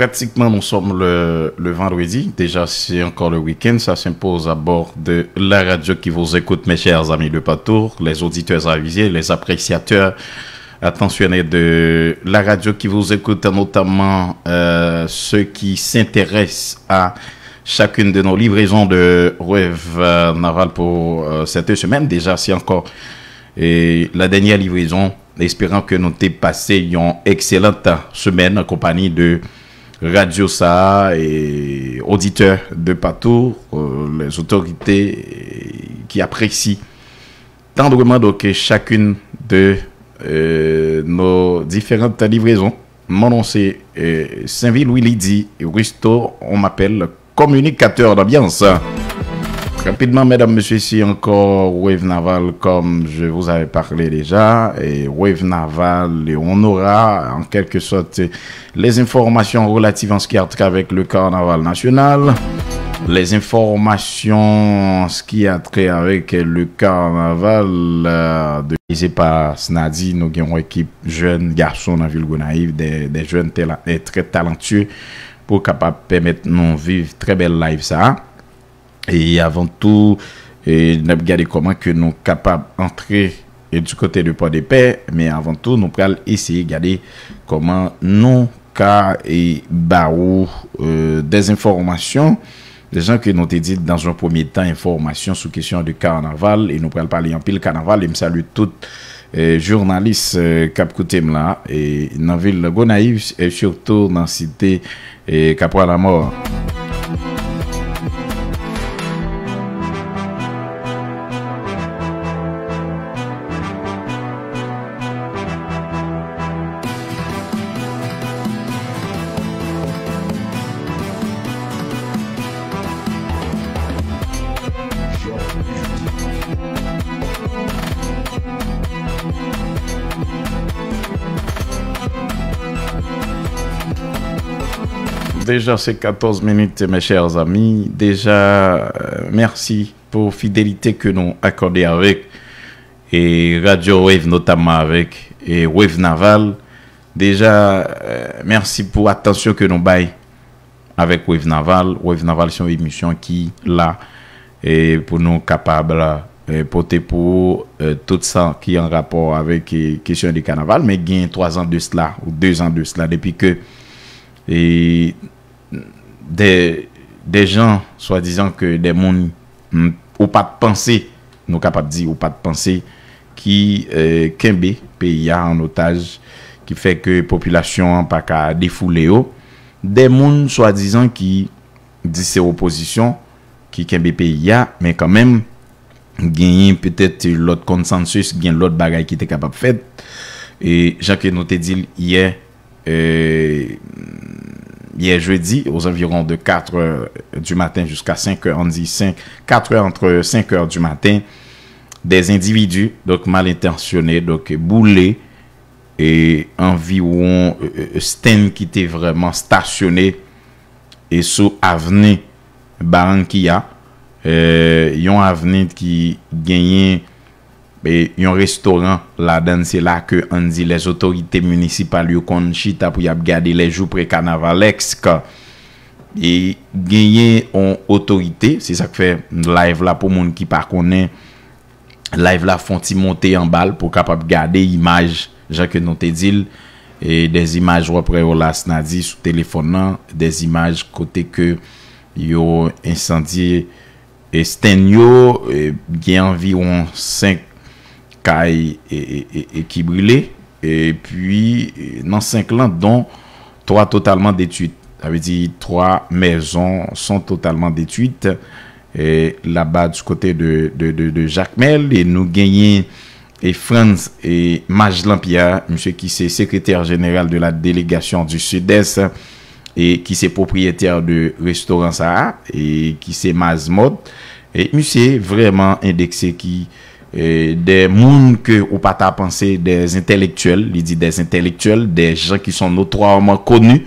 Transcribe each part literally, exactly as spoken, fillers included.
Pratiquement, nous sommes le, le vendredi. Déjà, c'est encore le week-end. Ça s'impose à bord de la radio qui vous écoute, mes chers amis de partout, les auditeurs avisés, les appréciateurs attentionnés de la radio qui vous écoute, notamment euh, ceux qui s'intéressent à chacune de nos livraisons de Wave euh, Naval pour euh, cette semaine. Déjà, c'est encore et la dernière livraison. Espérant que nous te passé une excellente semaine en compagnie de Radio Sa et auditeurs de partout, euh, les autorités euh, qui apprécient tendrement donc chacune de euh, nos différentes livraisons. Mon nom c'est euh, Saint-Vil Willy dit Risto, on m'appelle communicateur d'ambiance. Rapidement, mesdames, messieurs, ici encore Wave Naval, comme je vous avais parlé déjà. Et Wave Naval, et on aura en quelque sorte les informations relatives en ce qui a trait avec le carnaval national. Les informations en ce qui a trait avec le carnaval euh, de. Se pa Snadi, nou gen yon ekip jèn gason nan vil Gonayiv, de, de jèn tela, eh, trè talantyè pou kapab pèmèt nou viv trè bèl live sa a. E avan tou, e n ap gade kòman ke nou kapab antre e du kote de Pòdepè, men avan tou, nou pral eseye gade kòman nou ka e ba ou e, des informations, des gens ke nou te di dans un premier temps, information sou kesyon de carnaval, e nou pral pale anpil carnaval, e m salye tout eh, jounalis eh, k ap koute m la eh, nan vil Gonayiv, eh, surtout nan site eh, Kapwa Lamò. Déjà, c'est quatorze minutes, mes chers amis. Déjà, euh, merci pour fidélité que nous accordez avec et Radio Wave, notamment avec et Wave Naval. Déjà, euh, merci pour attention que nous bail avec Wave Naval. Wave Naval, c'est une émission qui là et pour nous capables eh, pote pou eh, tout sa ki an rapò avèk eh, kesyon de kanaval, men gen twa zan de sla ou de zan de sla depi ke eh, de, de jan swadizan ke de moun mm, ou pa t panse, nou kapab di ou pa t panse ki eh, kenbe peyi a an otaj, ki fè ke popilasyon an pa ka defoule yo, de moun swadizan ki di se opozisyon ki kenbe peyi a, men kanmenm genyen petèt lòt konsansis, gen lòt bagay ki te kapab fèt. E jan ke nou te di l yè, eh, yè jedi, aux environs de quatre heures du matin jusqu'à cinq heures, on dit cinq, quatre heures, entre cinq heures du matin, des individus donc mal intentionnés donc boule e anviwon e, e, stand ki te vrèman stasyone e sou avni Barranquilla, e, yon avni ki genyen e, yon restoran ladan l. Se la ke, ann di, lèzotorite minisipal yo konn chita pou y ap gade les jours près carnavalesk. E genyen yon otorite, se sa k fè live la, pou moun ki pa konnen, live la fè yon ti monte anba l pou w kapab gade imaj jan ke nou te di l. E des images w ap wè yo la, Snadi, sou telefòn nan, des images kote ke yo ensandye e stand yo, e, gen anviwon senk kay e, e, e, e ki brile. Epi, e, nan senk lan, dont twa totalman detwit. Sa vle di twa maisons sont totalement détruites. E, laba du côté de, de, de, de Jakmèl, e nou genyen e Frantz e Majlan Pierre, misye ki se sekretè jeneral de la délégation du Sud-Est e ki se pwopriyetè de restoran sa a, e ki se Mazmot. E misye vrèman endekse ki e, de moun ke ou pa ta panse, des intellectuels, li di des intellectuels, des gens qui sont notoirement connus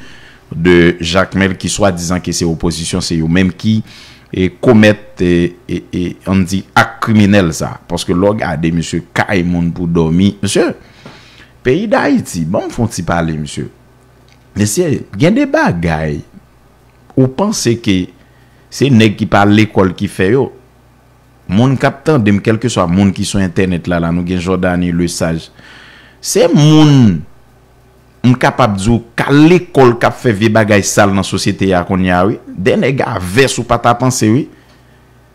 de Jakmèl, ki swadizan ke se opozisyon, se yo menm ki e, komèt e, e, e, ann di ak kriminèl sa. Paske lè w gade, mesye, kay moun pou dòmi, mesye, peyi Dayiti, ban m fè yon ti pale, mesye. Mesye, gen de bagay ou panse ke se nèg ki pa al lekòl ki fè yo. Moun k ap tande m, kèlkeswa moun ki sou entènèt la, la, nou gen Jordany Lesage. Se moun, m kapab di w, k al lekòl, k ap fè vye bagay sal nan sosyete a kounye a, wi. De nèg a vès ou pa ta panse, wi.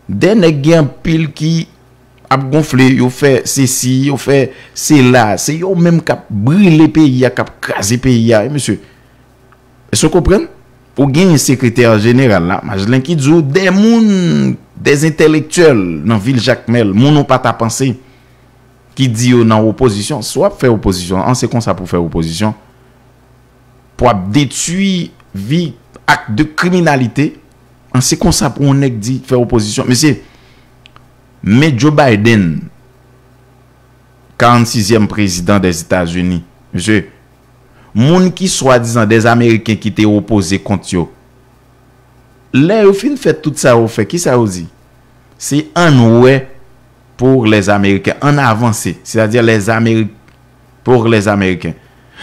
De nèg gen anpil ki ap gonfle, yo fè sesi, yo fè sela. Se yo menm k ap brile peyi a, k ap kraze peyi a, wi, mesye. Èske w konprann? Ou genyen sekretè jeneral la, Majlan, ki di w de moun, des intellectuels nan vil Jakmèl, moun ou pa ta panse, ki di yo nan opozisyon. Si w ap fè opozisyon, an se konsa pou fè opozisyon, pou ap detwi vi, ak de kriminalite, an se konsa pou yon nèg di fè opozisyon. Mesye, men Joe Biden, karannsizyèm prezidan dèzetazini. Mesye, moun ki swadizan des Américains ki te opoze kont yo, lè yo fin fè tout sa yo fè, kisa yo di? Se ann wè pour les Américains, ann avanse. Sètadi les Amériques, pour les Américains.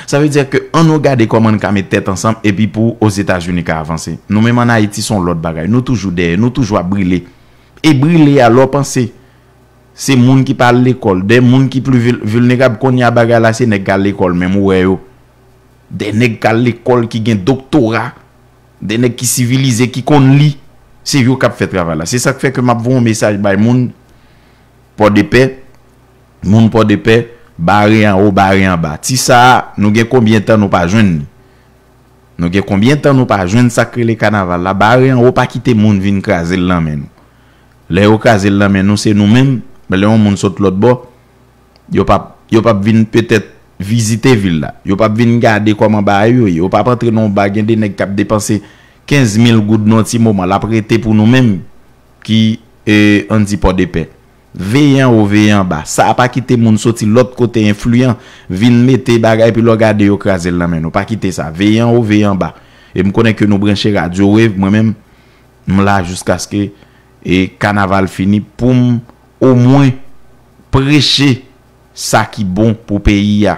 Sa vle di ke ann nou gade kòman n ka met tèt ansanm epi pou Ozetazini ka avanse. Nou menm ann Ayiti se yon lòt bagay. Nou toujou dèyè, nou toujou ap brile. E brile a, lè w panse se moun ki pa al lekòl, de moun ki pli vil- vilnerab kounye a bagay la, se nèg k al lekòl menm ou wè yo. De nèg k al lekòl ki gen doktora, de nèg ki sivilize, ki konn li, se yo k ap fè travay la. Se sa k fè ke m ap voye yon mesaj bay moun Pòdepè, moun Pòdepè, bare anwo, bare anba. Ti sa a, nou gen konbyen tan nou pa jwenn li? Nou gen konbyen tan nou pa jwenn sa k rele kanaval la? Bare anwo, pa kite moun vin kraze l nan men nou. Lè yo kraze l nan men nou, se nou menm, men lè yon moun sot lòt bò, yo p ap, yo p ap vin petèt vizite vil la. Yo p ap vin gade kòman bagay yo ye. Yo p ap antre nan yon ba, gen de nèg k ap depanse kenz mil goud nan yon ti moman. L ap rete pou nou menm ki, e, ann di Pòdepè. Veye anwo, veye anba. Sa a pa kite moun soti lòt kote enfliyan vin mete bagay, epi lè w gade yo kraze l nan men nou. Pa kite sa. Veye anwo, veye anba. E m konnen ke nou branche Radyo Wave, mwen menm, m la jiskaske e kanaval fini pou m omwen preche sa ki bon pou peyi a.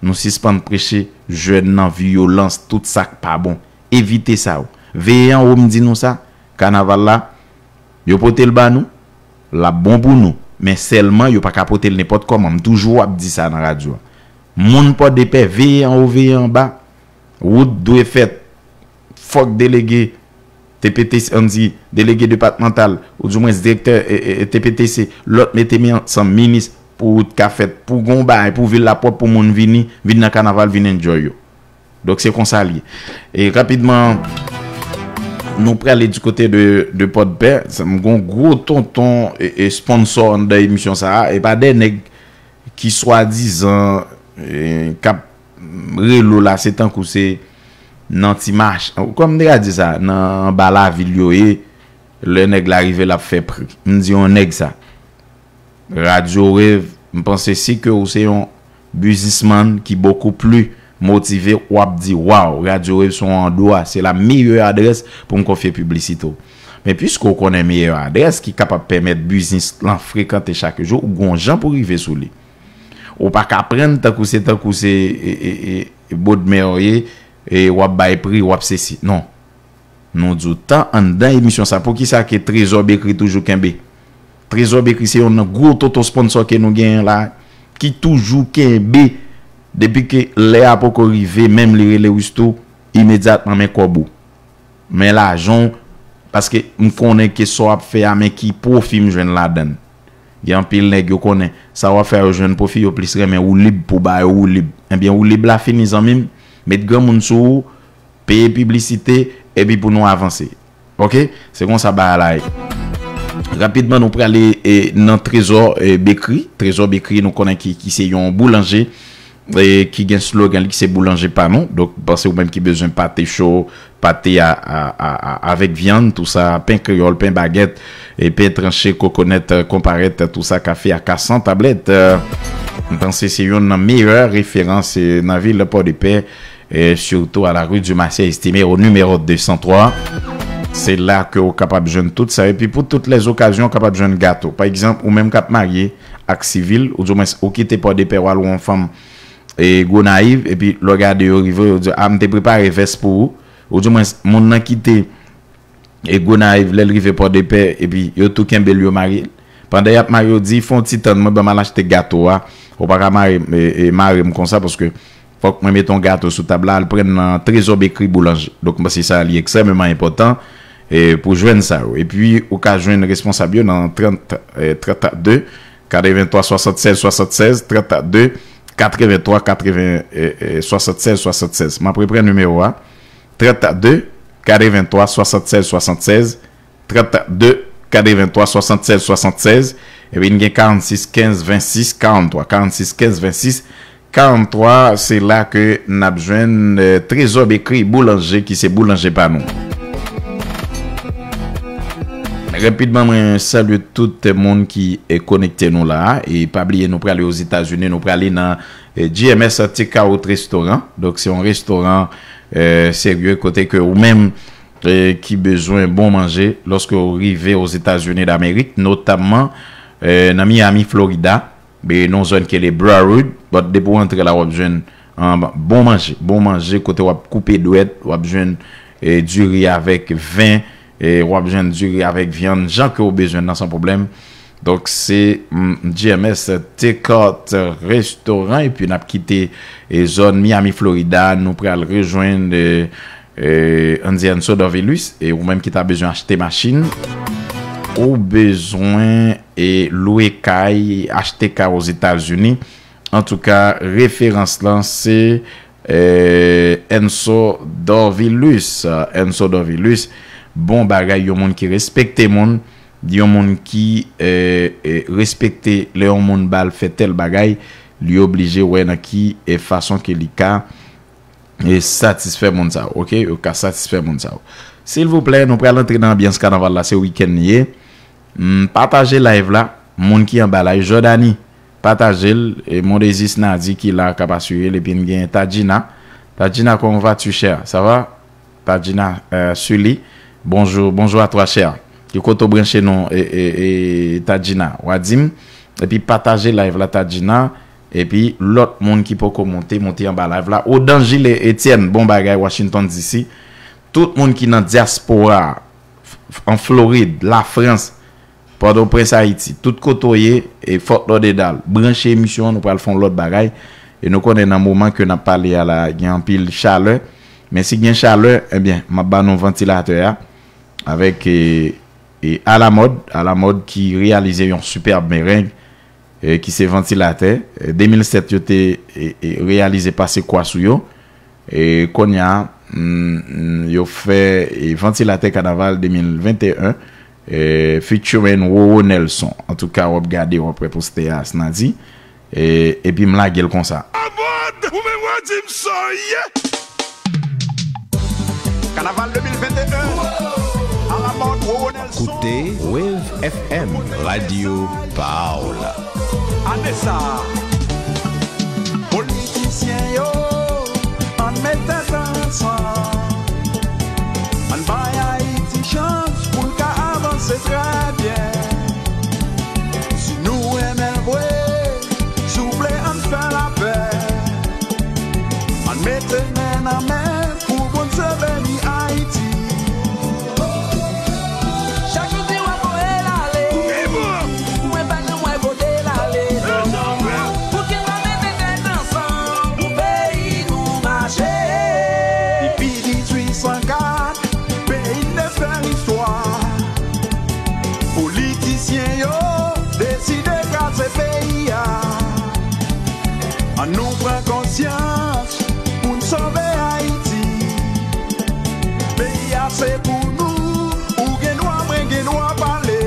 Nou sispann preche jèn nan vyolans, tout sa k pa bon. Evite sa yo. Veye anwo, m di nou sa, kanaval la, yo pote l ba nou, l ap bon pou nou. Men sèlman, yo pa ka pote l nenpòt kòman. M toujou ap di sa nan radyo a. Moun Pòdepè, veye anwo, veye anba. Wout dwe fèt. Fòk delege T P T C, ann di, delege depatmantal, oudimwens direktè, e, e, e, T P T C, lòt mete men ansanm, minis, pou wout ka fèt, pou gon bagay, pou vil la pwòp, pou moun vini, vin nan kanaval, vin enjoy yo. Donk, se konsa l ye. E rapidman, nou prale di kote de, de Pòdpè. Sa, m gon gwo tonton, e, e, sponsò anndan emisyon sa a. E pa de nèg ki swadizan, e, k ap rele w la, se tankou se nan ti mach-, kòm m te ka di sa, nan anba lavil yo ye, lè nèg la rive, l ap fè pri. M di yon nèg sa. Radyo Rev, m panse si ke ou se yon biznismann ki bokou pli motive, w ap di, waw, Radyo Wave se yon andwa, se la meyè adrès pou m konfye piblisite w. Men piske w konnen meyè adrès ki kapab pèmèt biznis lan frekante chak jou, ou gon jan pou rive sou li. Ou pa ka pran tankou se, tankou se, e, e, e, bodmè w ye, e w ap bay pri, w ap sesi. Non. Nou di w tan anndan emisyon sa. Poukisa ke Trezò Bekri toujou kenbe? Trezò Bekri se yonn nan gwo tonton sponsò ke nou genyen la, ki toujou kenbe depi ke lè a poko rive, menm li rele Risto, imedyatman men kòb ou. Men lajan w, paske m konnen ke sa w ap fè a, men ki pwofi m jwenn ladan l. Gen anpil nèg yo konnen, sa w ap fè a yo jwenn pwofi, yo plis renmen woulib pou ba yo woulib. Ebyen, woulib la fini, zanmi m. Met granmoun sou ou, peye piblisite, epi pou nou avanse. Oke? Se konsa bagay la ye. Rapidman, nou prale, e, nan Trezò, e, Bekri. Trezò Bekri, nou konnen ki, ki se yon boulanje, e, ki gen slogan li ki se boulanje pa nou. Donk, m panse ou menm ki bezwen pate cho, pate a, a, a, a, avèk vyann, tou sa, pen kreyòl, pen bagèt, e pen tranche, kokonèt, e, konparèt, tou sa, kafe a ka san tablèt. E, m panse se yonn nan meyè referans, e, nan vil Pòdepè, e, surtout à la rue du Marché Estimé, au numéro deux cent trois. Se la ke ou kapab jwenn tout sa. Epi pou tout lèzokazyon, ou kapab jwenn gato. Pa egzanp, ou menm k ap marye ak sivil, ou di mwens ou kite Pòdepè, w al wè yon fanm, e, Gonayiv, epi lè w gade yo rive, yo di, a, m te prepare vès pou ou. Ou di mwens moun nan kite, e, Gonayiv, lè l rive Pòdepè, epi yo tou kenbe l, yo mare l. Pandan y ap mare, yo di, fè yon ti tann, mwen, ban m al achte gato a. Ou pa ka mare, e, e, mare m konsa, paske fòk mwen mete yon gato sou tab la, al pran nan Trezò Bekri Boulanje. Donk, m panse sa li ekstrèmeman enpòtan, e, pou jwenn sa yo. Epi, ou ka jwenn responsab yo nan trant, e, trant de, katreventwa swasantsèz swasantsèz, trant de, katreventwa katreven, e, e, swasantsèz swasantsèz. M ap reprann nimewo a. Trant de, katreventwa swasantsèz swasantsèz, trant de, katreventwa swasantsèz swasantsèz, epi n gen karannsis kenz vennsis karanntwa, karannsis kenz vennsis karanntwa, se la ke n ap jwenn, e, Trezò Bekri Boulanje ki se boulanje pa nou. Rapidman, mwen salye tout moun ki, e, konekte nou la, e pa bliye nou prale Ozetazini, nou prale nan, e, G M S Takeout Restaurant. Donk, se yon restoran, e, serye kote ke ou menm, e, ki bezwen bon manje, lòske w rive Ozetazini Damerik, notamman, e, nan Miami, Florida, e, nan zòn ki rele Broward, but depi w antre la, w ap jwenn, an, bon manje, bon manje, kote w ap koupe dwèt, w ap jwenn, e, diri avèk ven, e, w ap jwenn diri avèk vyann, jan ke w bezwen nan, san pwoblèm. Donk, se, mm, G M S Takeout Restaurant, epi n ap kite, e, zòn Miami, Florida, nou pral rejwenn, e, e, Andy Enso Dorvilus, e ou menm ki ta bezwen achte machin, ou bezwen, e, lwe kay, achte kay Ozetazini. Antouka, referans lan se, e, Enso Dorvilus. Enso Dorvilus, bon bagay, yon moun ki respekte moun, yon moun ki, e, e, respekte lè yon moun ba l fè tèl bagay, li oblije wè nan ki, e, fason ke li ka, e, satisfè moun sa yo, oke? Yo ka satisfè moun sa yo. Silvouplè, nou pral antre nan anbyans kanaval la, se wikenn li ye. Mm, pataje live la, moun ki anba live, Jordani, pataje l, e Mondezis Nadi ki la k ap asire l, epi n gen Tadjina. Tadjina, comment vas-tu, chère? Ça va? Tadjina, euh, Sully, bonjou, bonjou a twa, chè. Ki kote w branche nou, e, e, e, Tadjina? W a di m. Epi pataje live la, Tadjina. Epi lòt moun ki poko monte, monte anba live la. Odan Jile Etienne, bon bagay, Washington D C. Tout moun ki nan dyaspora, f-, f-, an Florid, Lafrans, Pòtoprens, Ayiti, tout kote w ye, e Fort Lauderdale, branche emisyon an, nou pral fè yon lòt bagay. E nou konnen nan moman ke n ap pale a la, gen anpil chalè. Men si gen chalè, ebyen, m ap ba nou vantilatè a, avèk, e, e Alamòd, Alamòd ki reyalize yon sipèb mereng, e, ki se vantilatè. E, de mil sèt yo te, e, e, reyalize pase kwa sou yo. E kounye a, mm, mm, yo fè, e, vantilatè kanaval de mil venteyen, e, featuring Roro Nelson. Antouka, w ap gade, w ap wè postè a, Snadi. E, epi m lage l konsa. Alamòd, ou menm w a di m sa w ye. Kanaval de mil venteyen, Alamòd, Roro Nelson. Koute Wave F M, radyo pa w la. Ane sa a. Politisyen yo, ann met tèt ansanm. Ann bay Ayiti chans pou l ka avanse trè byen. Si nou renmen l vre, souple ann fè lapè. Ann mete men nan men pou Bondye beni Ayiti. Chak jou di w ap voye l ale. Mwen pa janm wè kote l ale. Pou ki n pa mete tèt ansanm pou peyi nou mache. Depi dizuit san kat, peyi n te fè listwa. Politisyen yo deside kraze peyi a. Ann nou pran konsyans pou n sove Ayiti. Peyi a se pou nou, ou gen dwa, mwen gen dwa pale.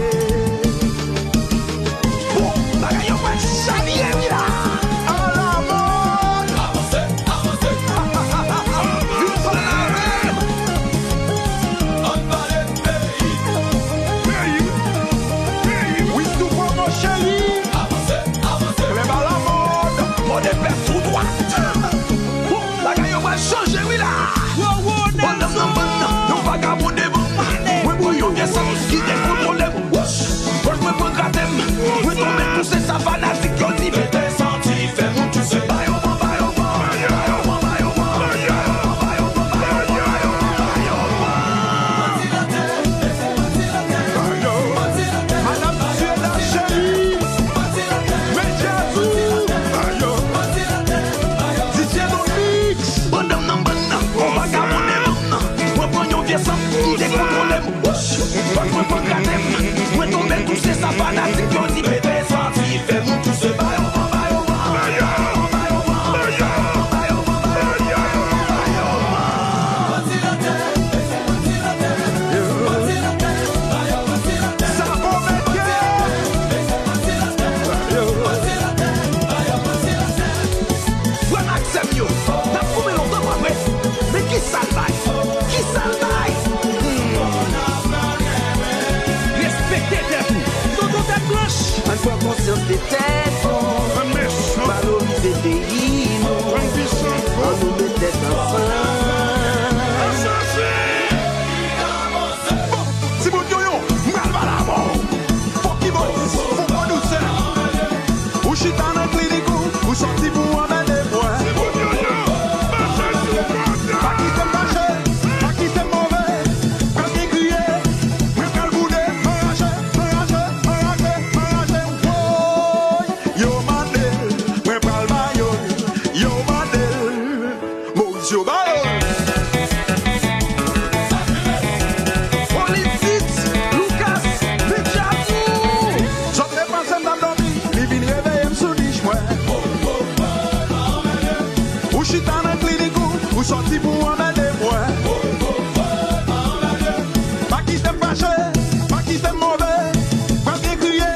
Bon, bagay yo pral chavire wi la. Alamòd! Avanse, avanse. Vin pale avè m. Ann pale peyi. Peyi. Peyi. Wi, tou poko cheri. Avanse, avanse. Klèb alamòd. Pòdepè tou dwat. Bon, bagay yo pral chanje wi la. Yo, wo, Bann nan bann nan, yon vagabon devan m. Mwen pran yon vye sant ki dekontwole m. Wouch! Wouch, mwen pran grate m. Mwen tonbe tou se sa fanatik yo di. Mete santi, fè moun touse. Ba yo van, ba yo van. Ba yo van, ba yo van. Ba yo van, ba yo van. Ba yo van, ba yo van. Ba yo van, ba yo van. Madam Tiela cheri. Medjazou. Ayo. Didier Domix. Bann nan bann nan, yon vagabon devan m nan. Mwen pran yon vye sant ki dekontwole m. Wouch! Fòk mwen pran grate m. Mwen tonbe tou se sa fanatik yo di. Mete santi, fè moun touse. Ba yo van, ba yo van. Ba yo van, ba yo van. Ba yo van, ba yo van. Sa bon mete. Frè m ak sè m yo, n ap goumen lontan pa vre. Men kisa l bay? Kisa l bay? Hmm. Respekte tèt ou. Tonton tèt blanch. Ann pran konsyans de tèt nou. Valorize peyi nou. Ann nou met tèt ansanm. Bon, timoun yoyo, m pral pale avè w. Fòk ki bon, fòk pran dousè. Ou chita nan klinik ou, ou sòti pou anmède mwen. Pa kite m fache, pa kite m move, pral gen kriye, mwen pral boude, anraje, anraje, anraje, anraje, woy. Yo mande l, mwen pral ba yo l, yo mande l. Moris yo ba yo l. Politik, Lucas, Medjazou. Zòt te panse m t ap dòmi, li vin reveye m sou nich mwen. Ou chita nan klinik ou, ou sòti pou anmède mwen. Pa kite m fache, pa kite m move, pa te kriye,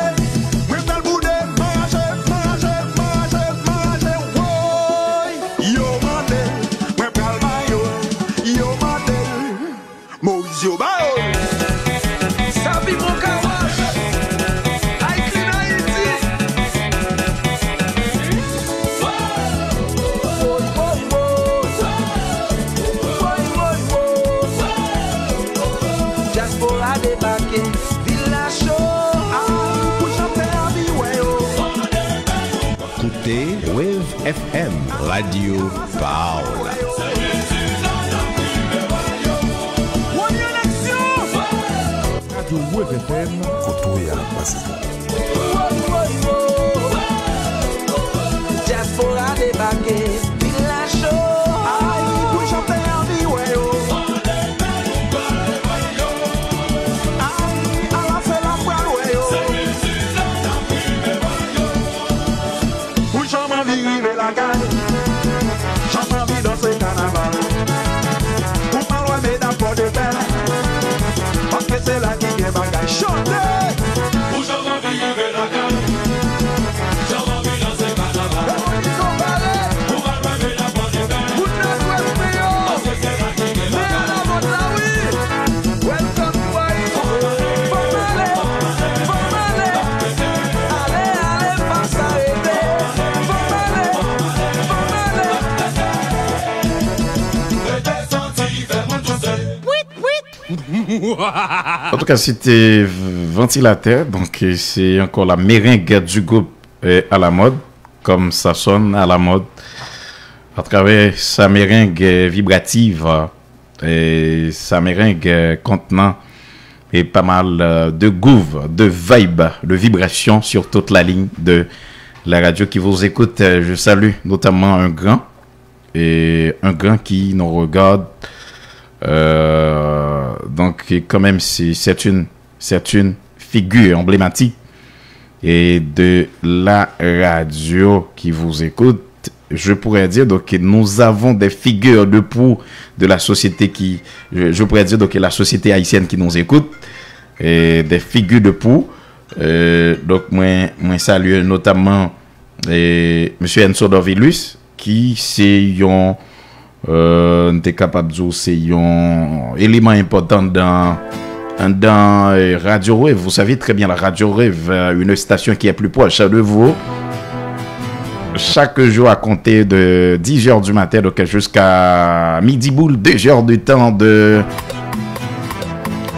mwen pral boude, manje, manje, manje, manje, woy. Yo mande l, mwen pral ba yo l. Yo mande l, Moris yo ba yo l. Sa pi bon kawash. Ay, Clean Haiti. Woy, woy, woy. Woy, woy, woy. Dyaspora debake, vil la cho. Ay, pou chantè anvi wè yo. Koute Wave F M, radyo pa w la. Radyo Wave F M, kote w ye a pase. Dyaspora debake, vil la cho. Ay, pou chantè anvi wè yo. Ay, ala se la pral wè yo. Ou janm anvi rive lakay, janm anvi danse kanaval. Ou pa lwen medam Pòdepè, paske se la ki gen bagay. Chante! Ou janm anvi rive lakay, En tout cas, c'était Ventilateur, donc euh, c'est encore la merengue du groupe euh, à la mode, comme ça sonne à la mode, à travers sa merengue euh, vibrative, euh, et sa merengue euh, contenant et pas mal euh, de groove, de vibe, de vibration sur toute la ligne de la radio qui vous écoute. Euh, Je salue notamment un grand et un grand qui nous regarde. Euh, donc, quand même, c'est c'est une, c'est une figure emblématique et de la radio qui vous écoute. Je pourrais dire donc que nous avons des figures de proue de la société qui, je, je pourrais dire donc que la société haïtienne qui nous écoute, et des figures de proue. Euh, donc, moi, moi, saluer notamment et M. Enso Dorvilus, ki se yon, euh, n te kapab di w se yon eleman enpòtan dan, dan euh, Radio Wave. Vous savez très bien, la Radio Wave, euh, une station qui est plus proche de vous. Chaque jour à compter de dix heures du matin, donc jusqu'à midi boule, deux heures de temps de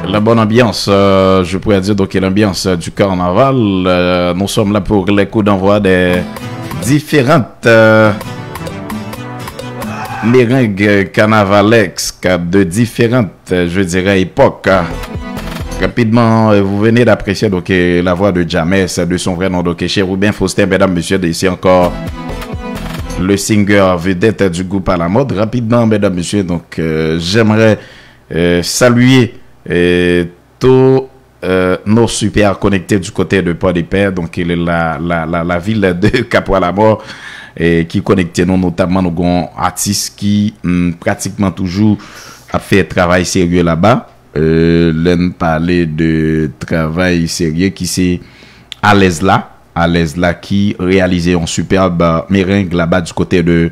la bonne ambiance, euh, je pourrais dire donc l'ambiance du carnaval. Euh, nous sommes là pour les coups d'envoi des différentes euh, merengues carnavalesques de différentes, euh, je dirais, époques. Rapidement, euh, vous venez d'apprécier donc euh, la voix de James, de son vrai nom, donc Chérubin Faustin, mesdames, messieurs, c'est encore le singer vedette du groupe à la mode. Rapidement, mesdames, messieurs, donc euh, j'aimerais euh, saluer euh, tous euh, nos super connectés du côté de Port-de-Paix, donc il est la, la, la, la ville de Capois-la-Mort, et qui connecte nous, notamment nous avons artistes qui hum, pratiquement toujours a fait travail sérieux là-bas. Euh, Là, nous parler de travail sérieux qui c'est à l'aise là, à l'aise là, qui réalisait un superbe euh, merengue là-bas du côté de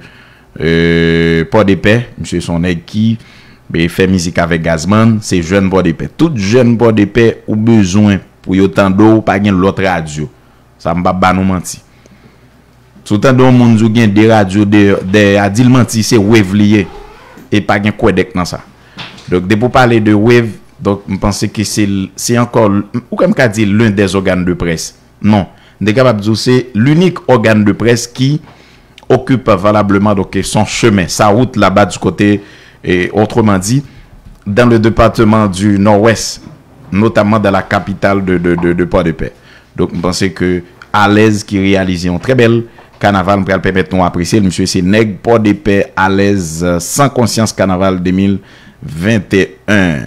euh, Port-de-Paix. Monsieur son nèg ki ben, fè mizik avèk Gazman, se jèn Port-de-Paix. Tout jèn Port-de-Paix ou bezwen pou yo tande w, pa gen lòt radyo. Sa m pa ba nou manti. Si w tande yon moun di w gen de radyo dèyè a, di l manti, se Wave li ye. E pa gen kwèdèk nan sa. Donk, depi w pale de Wave, donk, m panse ke se, se ankò, ou kwè m ka di l'un des organes de presse. Non. M te kapab di w se l'unique organe de presse qui occupe valablement donc son chemin, sa wout laba du kote, et autrement dit, dans le département du Nord-Ouest, notamment dans la capitale de, de, de, de Port-de-Paix. Donk, m panse ke Alèz ki reyalize yon trè bèl kanaval, m pral pèmèt nou apresye l. Misye se nèg Port-de-Paix, Alèz, euh, San Konsyans, kanaval de mil venteyen.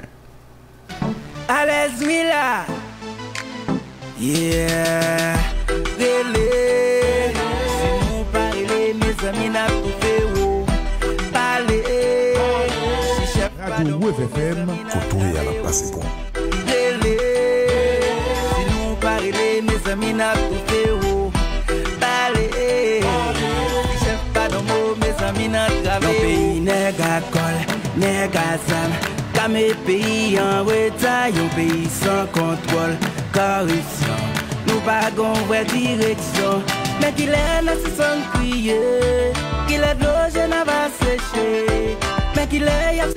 Alèz wi la. Yeah. Rele. Si nou pa rele, mezanmi, n ap toufe ou. Pale. Si chèf pa Radio Wave F M, kote w ye a, l ap pase bon. Rele. Si nou pa rele, mezanmi, n ap toufe ou. Pale. Si chèf pa dòmi, mezanmi, n antrave ou. Yon peyi nèg a kòl, nèg a zam, ka met peyi an reta, yon peyi san kontwòl, koripsyon. Nou pa gon vrè direksyon. Men kilè n a sisann kriye, kilè dlo je n a va seche. Men kilè y ap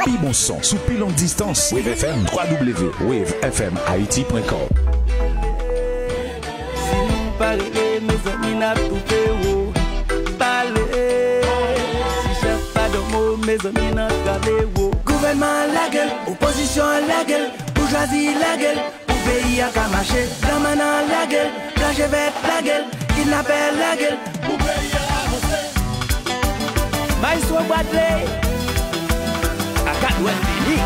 Pi bon son sou pi long distans. Wave F M, w w w point wave f m haiti point com. Si nou pa rele, mezanmi, n ap toufe ou. Pale. Si chèf pa dòmi, mezanmi, n antrave ou. Gouvènman an lage l, opozisyon an lage l, boujwazi lage l. Pou peyi a ka mache, blan mannan lage l, blan je vèt lage l, kidnapè lage l. Pou peyi a avanse. Maestro Bradley, a kat dwèt li.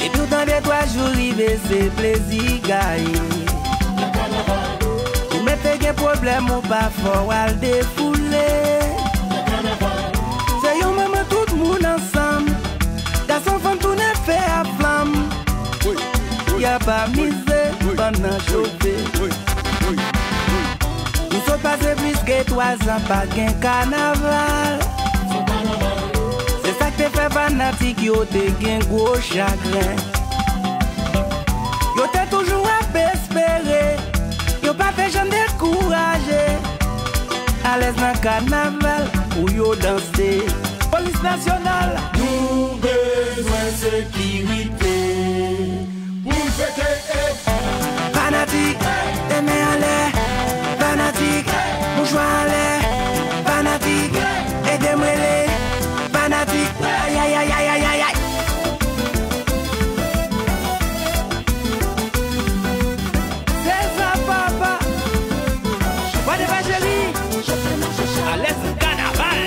Epi w tande twa jou rive, se plezi gaye. Ou mete gen pwoblèm, ou pa fè w al defoule. Se yon moman tout moun ansanm. Gason, fanm tounen fè a flanm. Y ap amize, bann nan chofe. Nou sot pase plis ke twa zan pa gen kanaval. Se sa k te fè bann Fanatik yo te gen gwo chagren. Yo te toujou ap espere. Yo pa te janm dekouraje. Alèz nan kanaval pou yo danse. Polis nasyonal. Nou bezwen sekirite. Pou n fete, eh. Fanatik, te men anlè. Fanatik, mouchwa anlè. Fanatik, ede m rele. Fanatik, ayayayayayay. Se sa papa. Wade pa cheri. Alèz kanaval.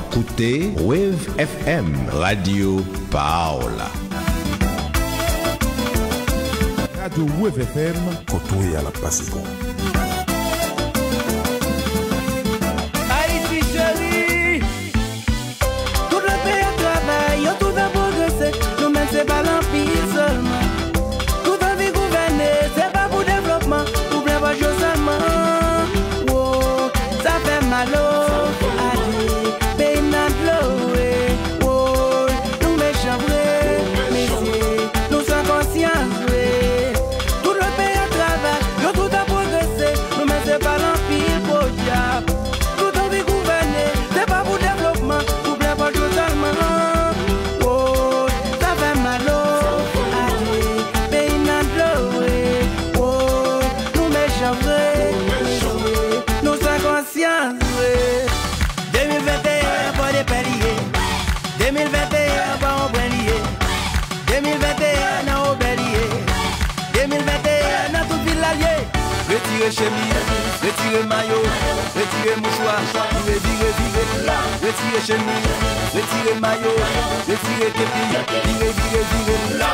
Koute Wave F M, radyo pa w la. Radyo Wave F M, kote w ye a l ap pase bon. Ayiti cheri. Tout lòt peyi ap travay, yo tout ap pwogrese. Nou menm se pale anpil sèlman. Tout anvi gouvène, se pa pou devlopman, pou plen pòch yo sèlman. Wo, sa fè mal o, adye, peyi m nan dlo, wi. Wo, nou mechan vre, mesye, nou san konsyans vre. Tout lòt peyi ap travay, yo tout ap pwogrese, nou menm se pale anpil podyab. Tout anvi gouvène, se pa pou devlopman, pou plen pòch yo sèlman. Wo, sa fè mal o, adye, peyi m nan dlo, wi. Wo, nou mechan vre, mesye, nou san konsyans vre. De mil venteyen an, Pòdepè li ye. De mil venteyen an, Pòdpè li ye. De mil venteyen an, nan Wobè li ye. De mil venteyen an, nan tout vil la l ye. Retire chemiz, retire mayo, retire mouchwa, vire, vire, vire la. Retire chemiz, retire mayo, retire kepi, vire, vire, vire la.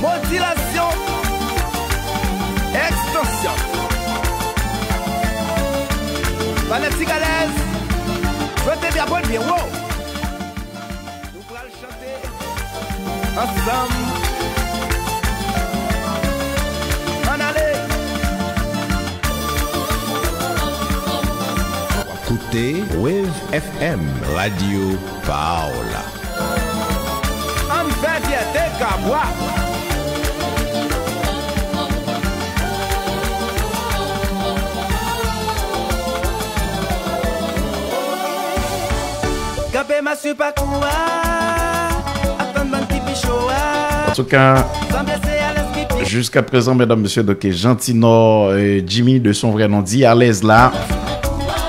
Modilasyon, ekstansyon. Fanatik alèz, fwete byen, pran l byen wo. Nou pral chante ansanm. Ann ale. Koute Wave F M, radyo pa w la. Ann fè fyète Kabwa. Kanpe mache pakou a, ap tann bann ki pi cho a. Antouka, sanble se alèz ki pi jiska prezan, medam, mesye, donk, Jean Tinor, euh, Jimmy de son vrai nom, di alèz la.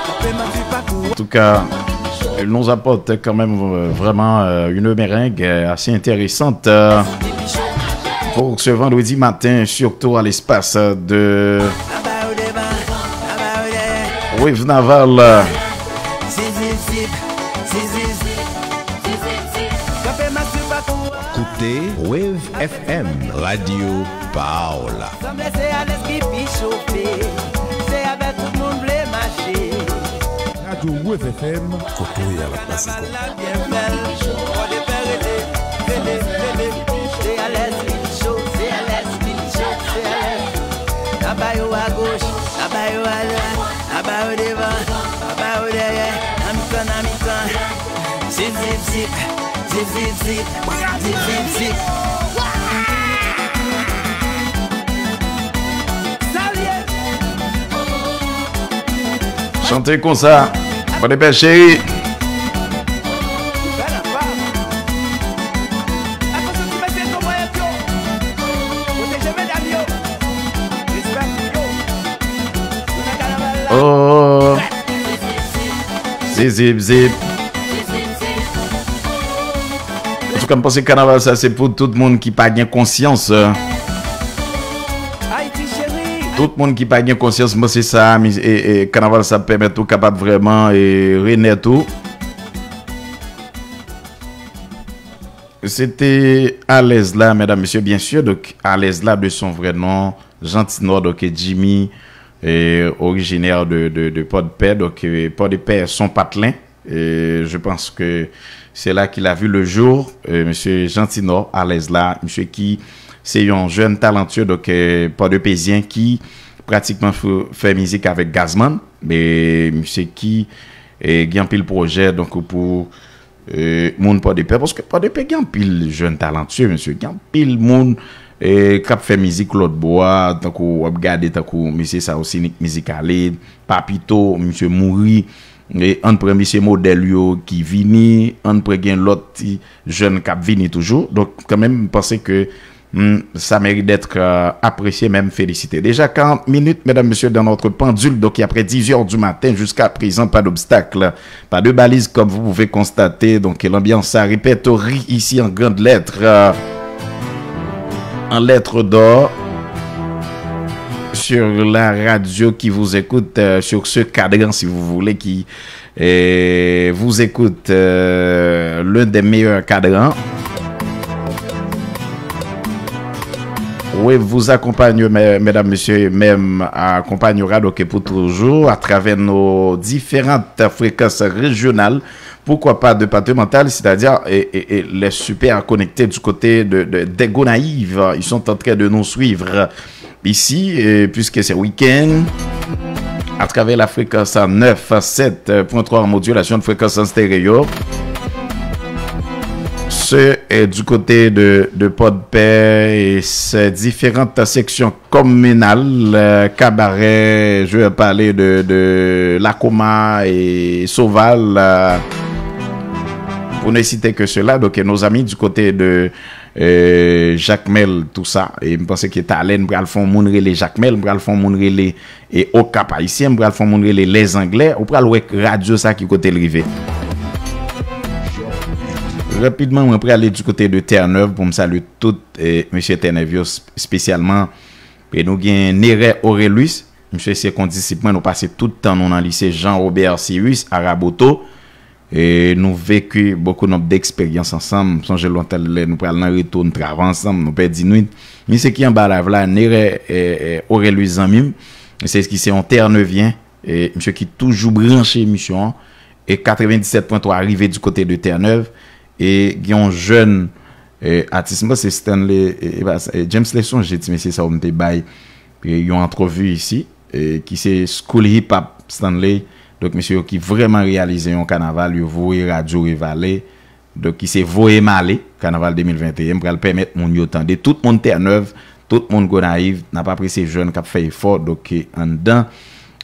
Kanpe mache pakou a. Antouka, il nous apporte quand même, euh, vraiment, euh, une meringue, euh, assez intéressante, euh, pour ce vendredi matin, surtout à l'espace de Wave Naval. Koute Wave F M, radyo pa w la. Sanble se alèz ki pi chofe, se avè tout moun vle mache. Radyo Wave F M, kote w ye a l ap pase bon. Byen bèl, Pòdepè rele, rele, rele. Se alèz ki cho, se alèz ki cho, se alèz. N a ba yo agoch, n a ba yo adwat, n a ba yo devan, n a ba yo dèyè, nan mitan, nan mitan. Zip, zip, zip, zip, zip, zip, zip, zip, zip. Sa l ye. Chante konsa. Pòdepè cheri. Oh. Zip, zip, zip. Antouka, m panse kanaval sa se pou tout moun ki pa gen konsyans. Tout moun ki pa gen konsyans, m panse sa, mi-, e, e, kanaval sa ap pèmèt ou kapab vrèman, e, renèt ou. Se te alèz la, medam, mesye, byen si, donk, alèz la de son vrai nom, Jean Tinor, donk, Jimmy, e, orijinè de, de, de Pòdpè, donk, e, Pòdpè son patlen. Et je pense que c'est là qu'il a vu le jour, euh, mesye Jean Tinor, alèz la, mesye ki se yon jèn talantyè, donk, euh, pòdepezyen ki pratikman fè, fè mizik avèk Gazman. E misye ki, e, gen anpil pwojè, donk, pou, e, moun Pòdepè, paske Pòdepè gen anpil jèn talantye, mesye, gen anpil moun, e, k ap fè mizik lòt bò a, tankou w ap gade, tankou mesye sa yo, Sinik Mizik Ale, Papito, misye mouri, e, ann pran mesye modèl yo ki vini, ann pran gen lòt ti jèn k ap vini toujou. Donk, kanmenm, m panse ke Hmm, ça mérite d'être, euh, apprécié, même félicité. Déjà quarante minutes, mesdames, messieurs, dans notre pendule. Donc, il est après dix heures du matin. Jusqu'à présent, pas d'obstacle, pas de balise, comme vous pouvez constater. Donc, l'ambiance, ça répertorie ici en grandes lettres, euh, en lettres d'or, sur la radio qui vous écoute, euh, sur ce cadran, si vous voulez, qui et vous écoute, euh, l'un des meilleurs cadrans. Oui, vous accompagne, me-, mesdames, messieurs, et même accompagnera donc pour toujours à travers nos différentes fréquences régionales, pourquoi pas départementales, c'est-à-dire et, et, et les super connectés du côté de, de, des Gonaïves. Ils sont en train de nous suivre ici, euh, puisque c'est week-end, à travers la fréquence à neuf à sept point trois en modulation de fréquence en stéréo. Ce est du côté de, de Port-de-Paix et ses différentes sections communales, euh, Cabaret, je vais parler de, de Lacoma et Sauval, euh, pour ne citer que cela. Donc, nos amis du côté de euh, Jakmèl, tou sa. E m panse ke talè, m pral fè yon moun rele Jakmèl, m pral fè yon moun rele, e, Okap Ayisyen, m pral fè yon moun rele Lèzanglè, ou pral wè radyo sa ki kote l rive. Rapidman, mwen prale du kote de Tènèv pou m salye tout, e, mesye Tènèv yo, sp-, espesyalman. E nou gen Nerè Orelus, misye se kondisip mwen, nou pase tout tan nou nan lise Jean Robert Cyrus, Araboto. E nou vécu beaucoup nombre d'expériences ansanm. M sonje lontan lè nou pral nan reto, n travay ansanm, nou pèdi nwit. Misye ki anba live la, Nerè, e, e, Orelus zanmi m. Misye ki se yon Tènèvyen. E misye ki toujou branche emisyon an. E katrevenndisèt pwen twa rive du côté de Tènèv. E gen yon jèn, e, atis, m panse Stanley, e, e pa sa, e, James Lesonge, ti mesye sa yo m te bay, e, yon antrevi isi. E, ki se School Hip Hop Stanley. Donk, mesye yo ki vrèman reyalize yon kanaval, yo voye radyo Revale. Donk, ki se Voye M Ale, kanaval de mil venteyen. M pral pèmèt moun yo tande. Tout moun Tènèv, tout moun Gonayiv, n ap apresye jèn k ap fè efò, donk, e, anndan,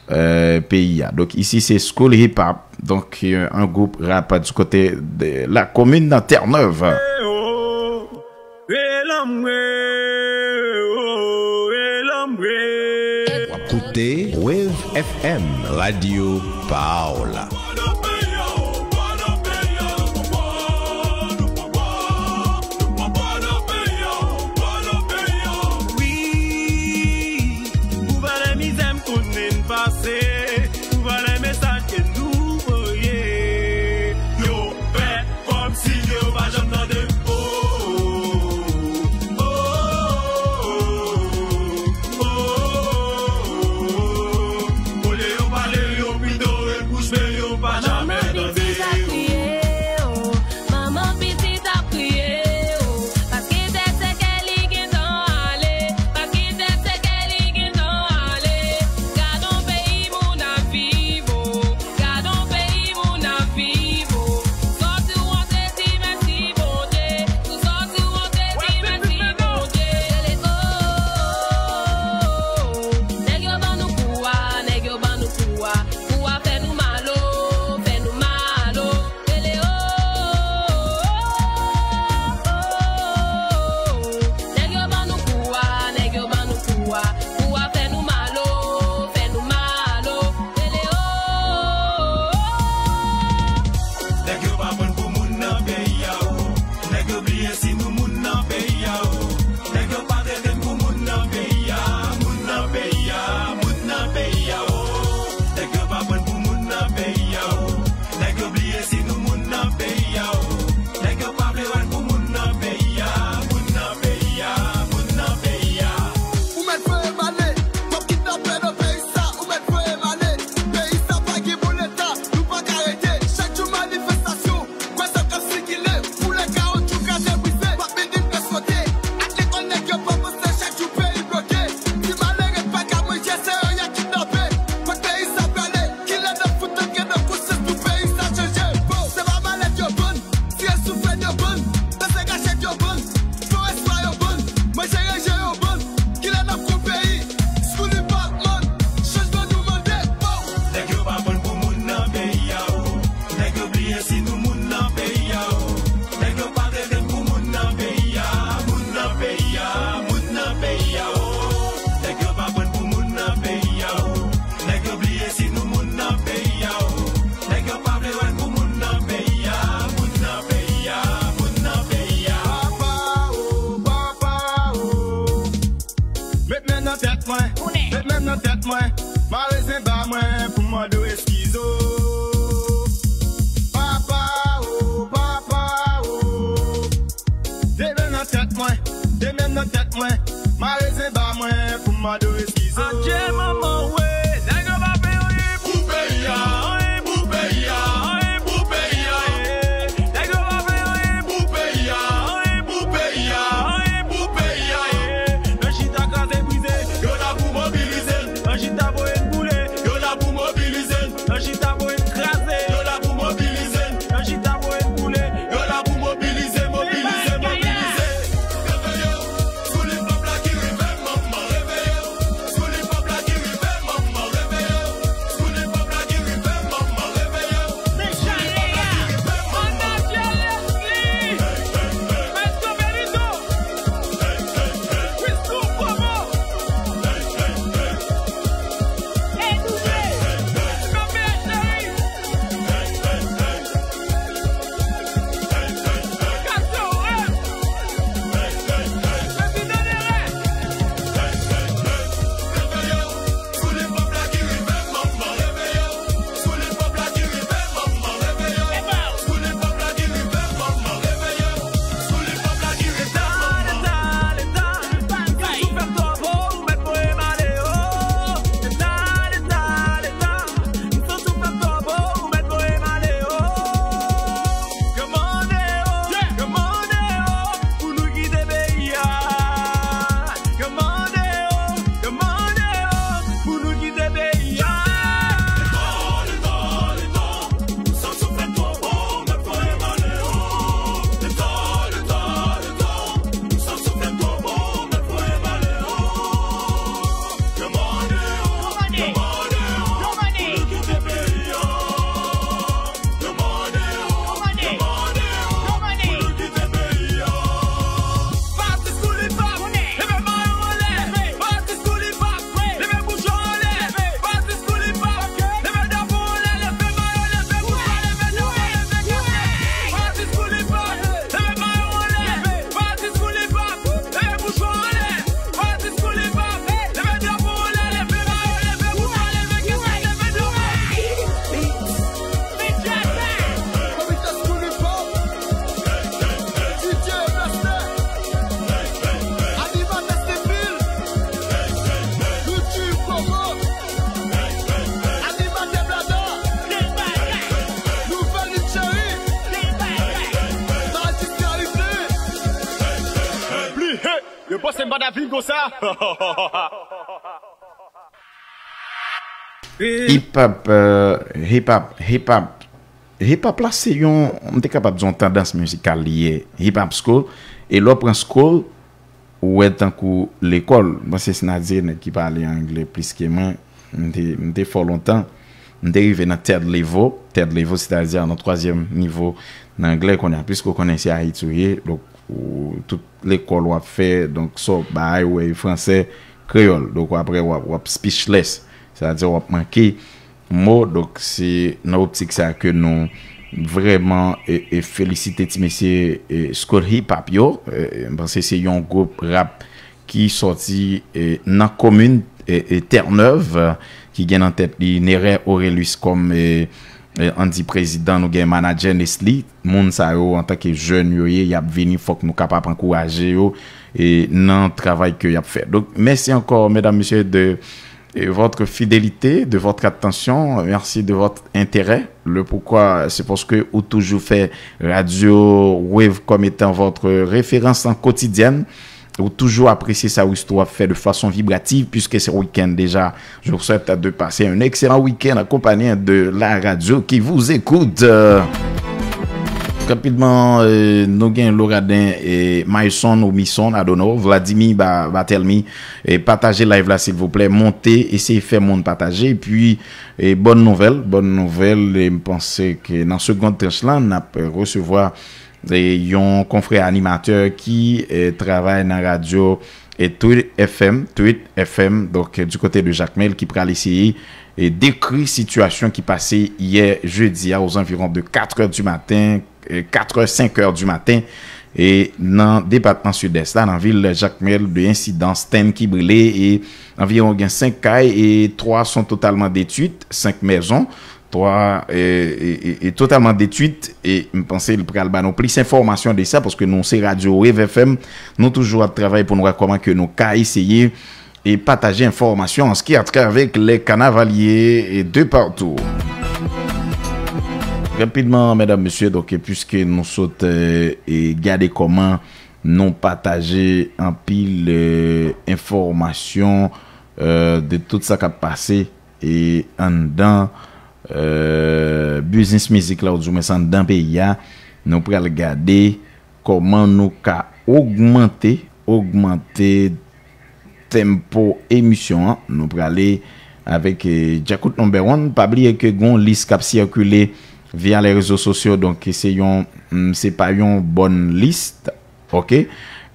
e, peyi a. Donk, isi se School Hip Hop, donk, e, yon gwoup rap du côté de la commune de Terre-Neuve. Rele anmwe, o, rele anmwe. W ap koute Wave F M, radyo pa w la. Wi, pou valè mizè m konnen pase, pou valè mesaj ke nou voye. Yo fè kòmsi yo pa janm tande. O, o, o, o, olye yo pale, yo pito ret bouch, men yo pa janm tande. Manman pitit ap kriye, o. Manman pitit ap kriye, o. Paske tèt sèkèy li gentan ale. Paske tèt sèkèy li gentan ale. Gad on peyi moun Mwen, mare zen ba mwen pou m mande w eskize w. Papa o, papa o. De men nan tèt mwen, de men nan tèt mwen. Mare zen ba mwen pou m mande w eskize w. Adje manman w, nèg yo pa fè anyen pou peyi a, anyen pou peyi a, anyen pou peyi a. Nèg yo pa fè anyen pou peyi a, anyen pou peyi a, anyen pou peyi a. Nan chita kraze brize, yo la pou mobilize. Nan chita voye n boule, yo la pou mobilize. Nan chita voye n kraze, yo la pou mobilize. Nan chita voye n boule, yo la pou mobilize, mobilize, mobilize. Reveye w, School Hip Hop la ki rive, manman, reveye w. School Hip Hop la ki rive, manman, reveye w. School Hip Hop la ki rive, manman, reveye w. School Hip Hop la ki rive, manman. Yo panse m pa ta vin konsa. Hip hop, euh, hip hop, hip hop. Hip hop la se yon, m te kapab di yon tandans mizikal li ye. Hip hop school, e lè w pran school, ou wè tankou lekòl. Mwen se Snadye, nèg ki pale anglè plis ke mwen. M te, m te fò lontan. M te rive nan third level. Third level, sètadi nan twazyèm nivo nan anglè kounye a. Piske w konnen se Ayiti w ye, donk, ou, tout lekòl w ap fè, donk, sa w bay, ou wè, e fransè, kreyòl. Donk, apre, w ap, w ap speechless. Sètadi, w ap manke mo. Donk, se nan optik sa ke nou vrèman, e, e felisite ti mesye, e, School Hip Hop yo. E, m panse se yon gwoup rap ki sòti, e, nan komin, e, e, Terre-Neuve, e, ki gen nan tèt li Neray Orelus kòm, e, e, Andy prezidan, nou gen manadjè Nesly. Moun sa yo, antanke jèn yo ye, y ap vini, fòk nou kapab ankouraje yo, e, nan travay ke y ap fè. Donk, mèsi ankò, medam, mesye, de, e, votre fidélité, de votre attention. Merci de votre intérêt. Le pourquoi, c'est parce que ou toujou fè Radio Wave comme étant votre référence en quotidienne. Ou toujou apresye sa Wisto ap fè de fason vibrativ, puisque c'est week-end déjà. Je vous souhaite de passer un excellent week-end accompagné de la radio qui vous écoute. Euh, rapidman, euh, nou gen Loraden e Myson ou Mison, I don't know, Vladimir Ba-, Batelmi. E pataje live la, silvouplè. Monte, eseye fè moun pataje. Epi, e bòn nouvèl, bòn nouvèl, e m panse ke nan segond tranch lan, n ap resevwa e yon konfrè animatè ki, e, travay nan radyo, e, Tweet F M, Tweet F M, donk, e, du côté de Jacmel, ki pral eseye, e, dekri sitiyasyon ki pase yè jedi a, aux environs de quatre heures du matin, e, quatre heures, cinq heures du matin, e nan depatman Sidès la, nan vil Jakmèl, de ensidan stand ki brile e anviwon gen senk kay e twa sont totalement détruites, senk mezon, twa e, e, e, e totalman detwit. E m panse l pral ba nou plis enfòmasyon de sa, paske nou se radyo Wave F M, nou toujou ap travay pou n wè kòman ke nou ka eseye e pataje enfòmasyon an ce qui a trait avec les carnavaliers de partout. Rapidman, medam, mesye, donk, piske nou sot e, e gade kòman nou pataje anpil e, enfòmasyon e, de tout sa k ap pase e anndan e, biznis mizik la, oudimwens anndan peyi a, nou pral gade kòman nou ka ogmante, ogmante tempo emisyon an. Nou prale avèk e, Djakout Number One. Pa bliye ke gon lis k ap sikile via les réseaux sociaux. Donk, se yon, mm, se pa yon bòn lis, ok?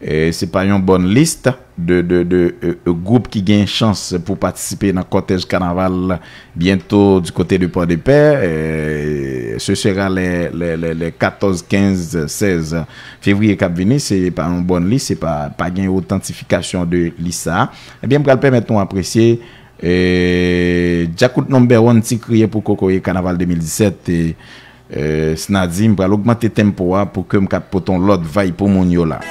E se pa yon bòn lis de, de, de e, e, gwoup ki gen chans pou patisipe nan kòtèj kanaval bientôt du côté de Port-de-Paix. E, ce sera les, les, les, les quatorze, quinze, seize février k ap vini. Se pa yon bòn lis, se pa, pa gen otantifikasyon de lis sa a. Ebyen, m pral pèmèt nou apresye e, Djakout Number One, Ti Kriye pou Kokoye, Kanaval de mil disèt. E, e, Snadi, m pral ogmante tempo a pou ke m ka pote yon lòt vibe pou moun yo la.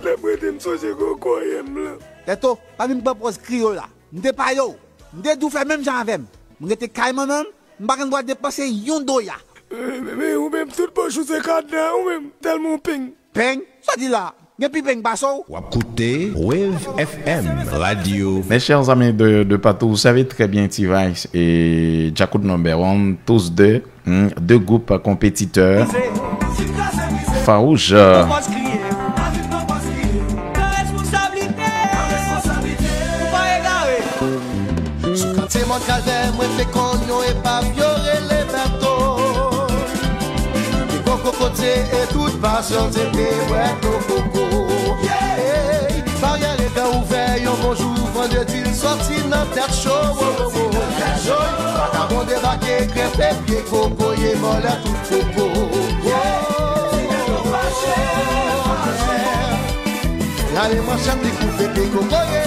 Lè m rete, m sonje kokoye m lan. Tèto, pa vin pran pòz kriye w la. M te pare w. M te di w fè menm jan avè m. M rete kay manman m, m pa gen dwa depanse yon dola. Men, men, men, ou menm, tout pòch ou se kadna, ou menm, tèlman w peng. Peng? Sa w di la? Gen pi peng pase w? W ap koute Wave F M, radyo. Mes chers amis de, de partout, vous savez très bien, T-Vice et Djakout Number One, tous deux, hmm, deux groupes compétiteurs, farouches. Sou katye Mòn Kalvè, mwen te konn yon epav yo rele Bèto. Te gwo kokote e tout pasyon se te bwè dlo koko. Yeah! Baryè letan ouvè yon bon jou, vandredi l sòti nan tèt cho. Wo, wo, wo. Yo, vakabon debake, grenpe pye kokoye, vòlè tout koko. Wo! Rale manchèt li koupe pye kokoye.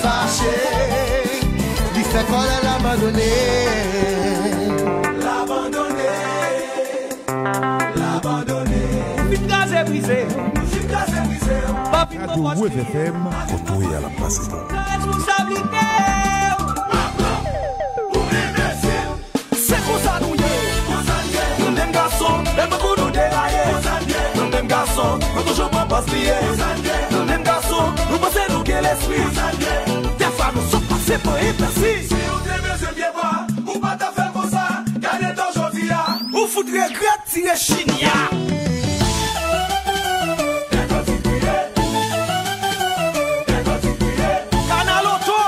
Fache, li fè kòlè l abandone. L abandone, l abandone. Nou fin kraze brize, nou fin kraze brize. Pa fin pran pòz kriye. Radyo Wave F M, kote w ye a l ap pase bon. Pran responsablite w. Ou enbesil. Se konsa nou ye. Konsa n ye. Nou menm gason, menm kou nou deraye. Konsa n ye. Nou menm gason, nou toujou pran pòz kriye. Konsa n ye. Nou menm gason, nou panse nou gen lespri. Konsa n ye. Dèfwa nou sot pase pran enbesil. Si w te bezwen pye bwa, ou pa t ap fè l konsa. Gade tan jodi a. Ou fout regrèt tire chinya. Kanal Oto.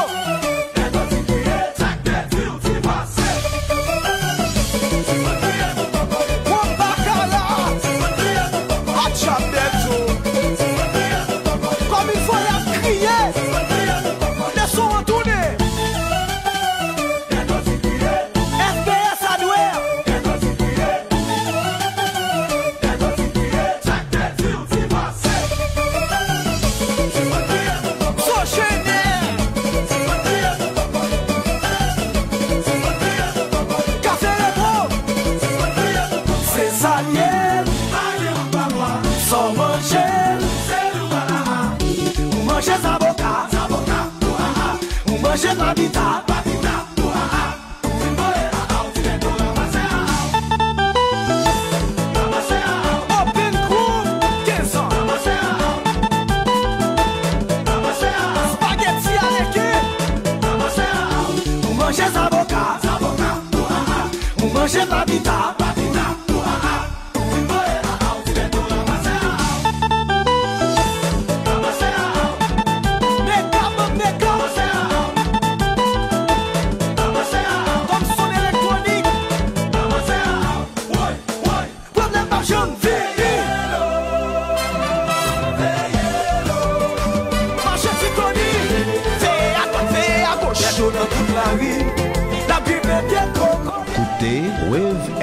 Gwo bakala. Atcha Bèto. Kòm il faut y a kriye. Leson an tounen. F B S a dwe. Sojenè. Kafe Repo. Sezaryen. Sa w manje. Ou manje zaboka. Ou manje papita. Open Groove, kenz an. Spaghetti a leke. Ou manje zaboka. Ou manje papita. Mega, mega.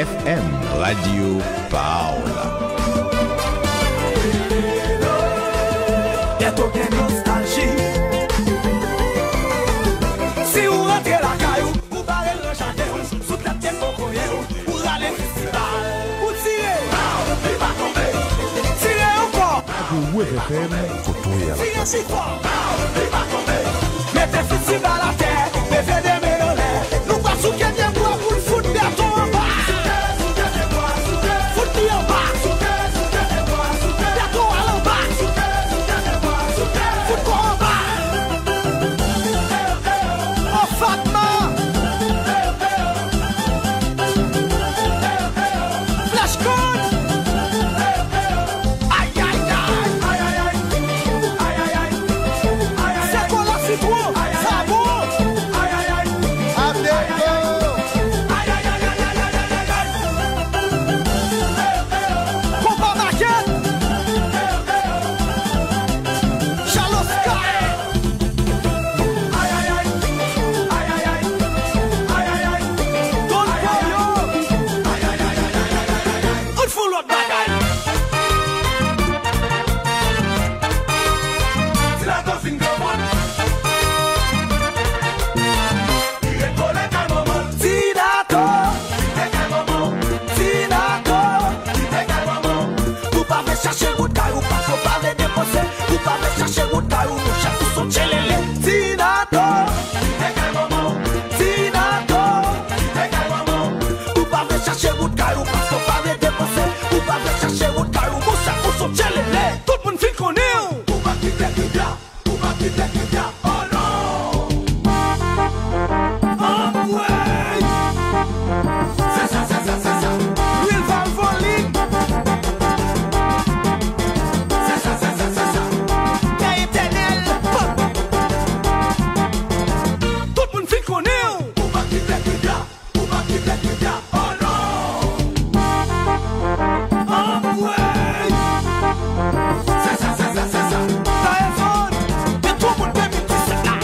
F M, radyo pa w la. Gèto gen nostalji. Si w rantre lakay ou, ou bare l nan jaden w, sou tèt tèt kokoye w, ou rale fistibal, ou tire. Pow! Li pa tonbe. Tire ankò. Gwo F M, kote w ye a la. Tire pi fò. Pow! Li pa tonbe. Mete fistibal atè, leve de men anlè. Nou pral souke pye bwa pou n fout Bèto anba. Fout li anba. Bèto al anba. Fout kò anba. Oh Fatma. Flèch kòd. Ay, ay, ay. Ay, ay, ay. Ay, ay, ay. Ay, ay, ay. Sèkòl ak sitwon. Ay, ay, ay. Sa bon. Ay, ay, ay. Atè. Ay, ay, ay. Ay, ay, ay. Konpa makèt. Chaloska. Ay, ay, ay. Ay, ay, ay. Ay, ay, ay. Ay, ay, ay. Don Pollo. Ay, ay, ay. Ann fè yon lòt bagay. Ti Nato fin granmoun. Li ret kole kay manman l. Ti Nato. Kite kay manman w. Ti Nato. Kite kay manman w. Ou pa vle chache wout kay ou, paske w pa vle depanse. Ou pa vle chache wout kay ou, monchè, ou s on tchelele. Ti Nato. Kite kay manman w. Ti Nato. Kite kay manman w. Ou pa vle chache wout kay ou, paske w pa vle depanse. Ou pa vle chache wout kay ou, monchè, ou s on tchelele. Tout moun fin konnen w. Ou pa kite kibya, ou pa kite kibya, oh non. Anmwey. Se sa, se sa, se sa. Lwil Valvoline. Se sa, se sa, se sa. Pè Etènèl. Tout moun fin konnen w. Ou pa kite kibya. Ou pa kite kibya, oh non. Anmwey. Se sa, se sa, se sa. Taezon, gen twa moun de mil disèt la.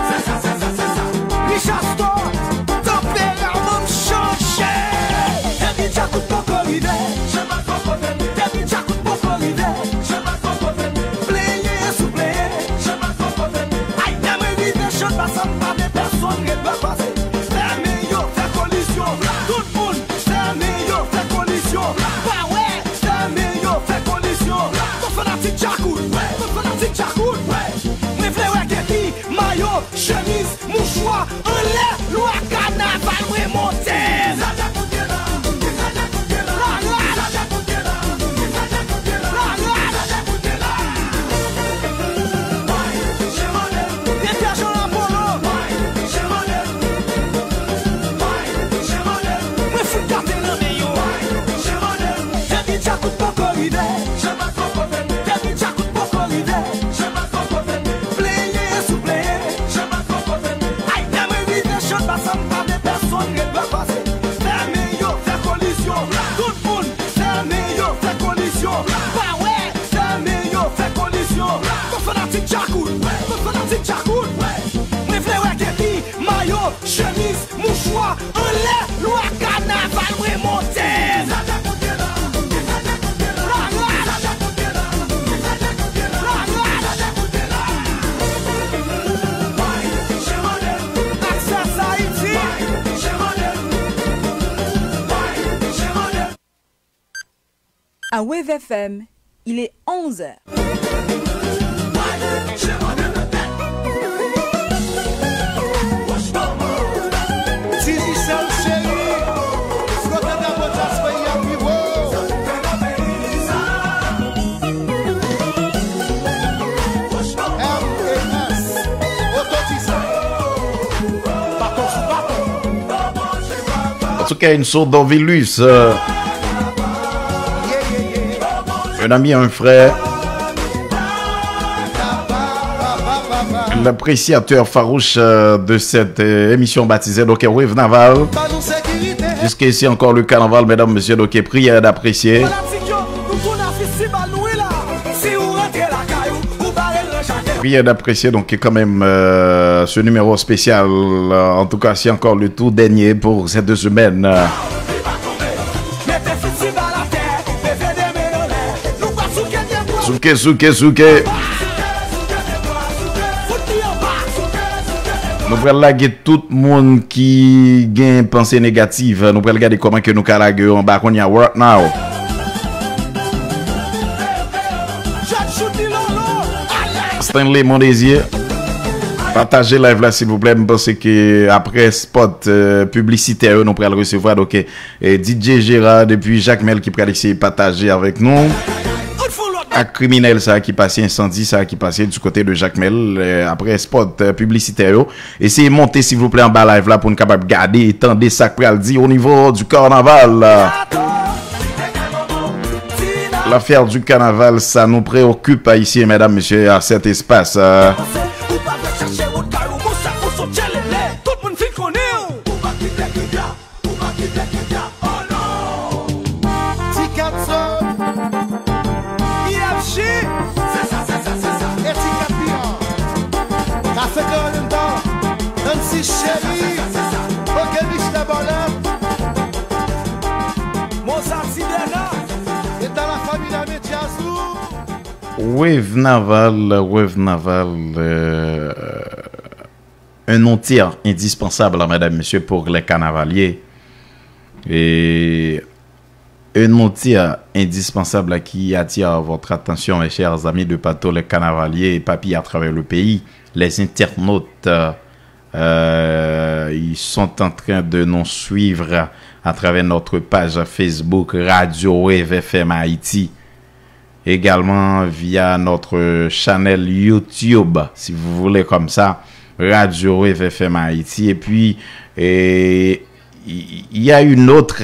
Se sa, se sa, se sa. Richard Store, tanperaman m chanje. Depi Djakout poko rive, Jean-Marc poko vini. Depi Djakout poko rive, Jean-Marc poko vini. Plenyen sou plenyen, Jean-Marc poko vini. Ay, lè mwen rive Chanbas, m pa vle pèsonn ret bò pase. Fèmen yo, fè kolizyon. Tout moun, fèmen yo, fè kolizyon. Pa wè, fèmen yo, fè kolizyon. Tout fanatik Djakout, tout fanatik Djakout. Mwen vle wè kepi, mayo, chemiz, mouchwa, anlè, lwa kanaval mwen monte. Larad. Larad. Detèjan Apollo. Mwen fout gate nan men yo. Depi Djakout poko rive. Depi Djakout poko rive. Plenyen sou plenyen. Ay, lè mwen rive Chanbas, m pa vle pèsonn ret bò pase. Fèmen yo, fè kolizyon. Tout moun, fèmen yo, fè kolizyon. Pa wè, fèmen yo, fè kolizyon. Tout fanatik Djakout, tout fanatik Djakout. Mwen vle wè kepi, mayo, chemiz, mouchwa, anlè, lwa kanaval mwen monte. Larad. Larad. Access Haïti. À Wave F M, il est onze heures. Digicel cheri, kote drapo dyaspora a pi wo? M E S, oto dizay, baton sou baton. En tout cas, une sorte d'Orvilus, euh, un ami, un frère, l'appréciateur farouche, euh, de cette, euh, émission baptisée, donc, Wave Naval. Jusqu'ici, encore le carnaval, mesdames, messieurs, donc, prière d'apprécier. Prière d'apprécier donc quand même euh, ce numéro spécial. Euh, en tout cas, c'est encore le tout dernier pour cette semaine. Souke, souke, souke. Nou pral lage tout moun ki gen panse negatif. Nou pral gade kòman ke nou ka lage yo anba kounye a, right now. Stanley Mondésir, pataje live la silvouplè. M panse ke apre spot euh, piblisitè yo nou pral resevwa. Donk, euh, D J Gérard depi Jakmèl ki pral eseye pataje avèk nou. Ak kriminèl sa ki pase, ensandi sa ki pase du kote de Jakmèl, euh, apre spot euh, piblisitè yo. Eseye monte silvouplè anba live la pou n kapab gade e tande sa k pral di o nivo du carnaval. L'affaire du carnaval, ça nous préoccupe ici, mesdames, messieurs, à cet espace. Euh, Ti Kat Zòn, I F G, e Ti Kat Piyan. Kafe Kreyòl Endan, Nancy Chérie, Ogelich Lèbòlèt, Mozart Sibèna, e dans la famille la Mediazou. Wave Naval, Wave Naval, euh, un outil indispensable, mesdames, messieurs, pour les carnavaliers. Et un outil indispensable qui attire votre attention, mes chers amis de Pato, les carnavaliers éparpillés à travers le pays, les internautes, euh, ils sont en train de nous suivre à travers notre page Facebook Radio Wave F M Haïti. Également via notre channel YouTube, si vous voulez comme ça, Radio Wave F M Haïti. Et puis, et, il y a une autre,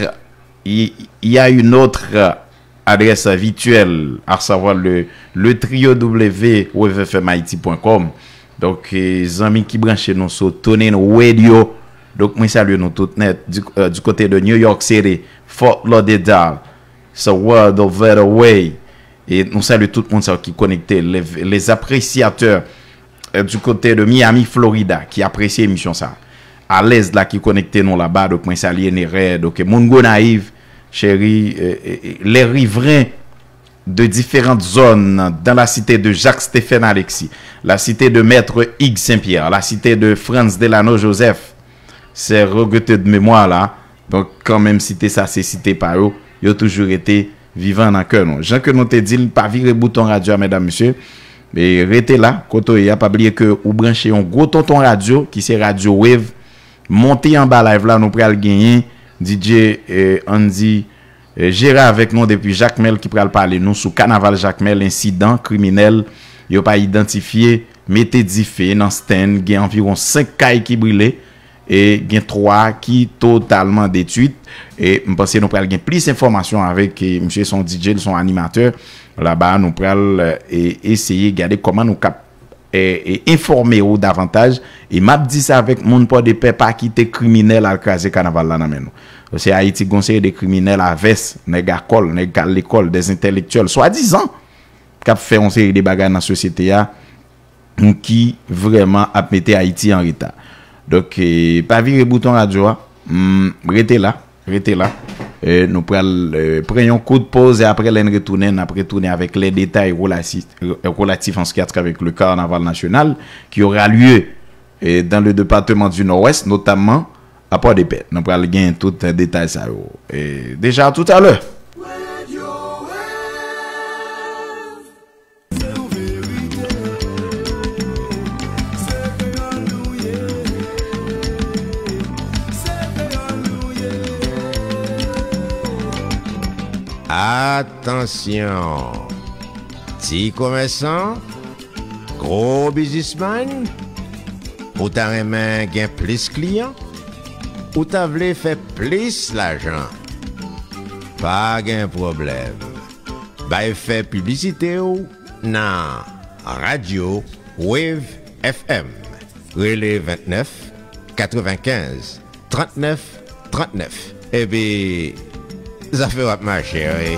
il y a une autre adresse virtuelle, à savoir le, le trio W W W wave F M Haïti point com. Donk, eh, zanmi ki branche nou sou TuneIn Radio. Donk, mwen salye nou tout nèt. Du, euh, du côté de New York City, Fort Lauderdale, it's a world of better way. E nou salye tout moun sa ki konekte, les, les appréciateurs euh, du côté de Miami, Florida, ki apresye emisyon sa. Alèz la ki konekte nou laba, donk mwen salye Nere, donk moun Gonayiv, cheri, euh, euh, les riverains de différentes zones dans la cité de Jacques Stephen Alexis, la cité de Maître Hugues Saint-Pierre, la cité de Frantz Delano Joseph, se regretter de mémoire la. Donk, kanmenm site sa se site pa yo, yo toujou rete vivan nan kè nou. Jan ke nou te di l, pa vire bouton radyo a, medam, mesye. E rete la, kote w ye a, pa bliye ke ou branche yon gwo tonton radyo, ki se Radyo Wave. Monte anba live la, nou pral genyen D J, eh, Andy, eh, Gérard avèk nou depi Jakmèl, ki pral pale nou sou kanaval Jakmèl, ensidan kriminèl yo pa idantifye, mete dife nan stand, gen anviwon senk kay ki brile, e gen twa ki totalman detwit. E m panse nou pral gen plis enfòmasyon avèk, e, misye se yon D J, li se yon animatè. Laba, nou pral, e, eseye gade kòman nou kap, e, e, enfòme w davantaj. E m ap di sa avèk moun Pòdepè, pa kite kriminèl al kraze kanaval la nan men nou. Se Ayiti, gon seri de kriminèl a vès, nèg a kòl, nèg k al lekòl, dèzentelektyèl, swadizan, k ap fè yon seri de bagay nan sosyete a, ki vrèman ap mete Ayiti an reta. Donk, eh, pa vire bouton radyo a. Hmm, rete la, rete la. Eh, nou pral, eh, pran yon kout poz e apre lè n retounen, n ap retounen avèk les détails relatifs, relatifs en ce qui a trait avec le carnaval national qui aura lieu, eh, dans le département du Nord-Ouest, notamment à Port-de-Paix. Nou pral gen tout detay sa yo. Eh, déjà, à tout à l'heure. Atansyon! Ti komèsan, gwo biznismann, ou ta renmen gen plis kliyan? Ou ta vle fè plis lajan? Pa gen pwoblèm. Bay fè piblisite w nan Radyo Wave F M. Rele vennèf katrevenkenz trannèf trannèf. Epi, zafè w ap mache, wi.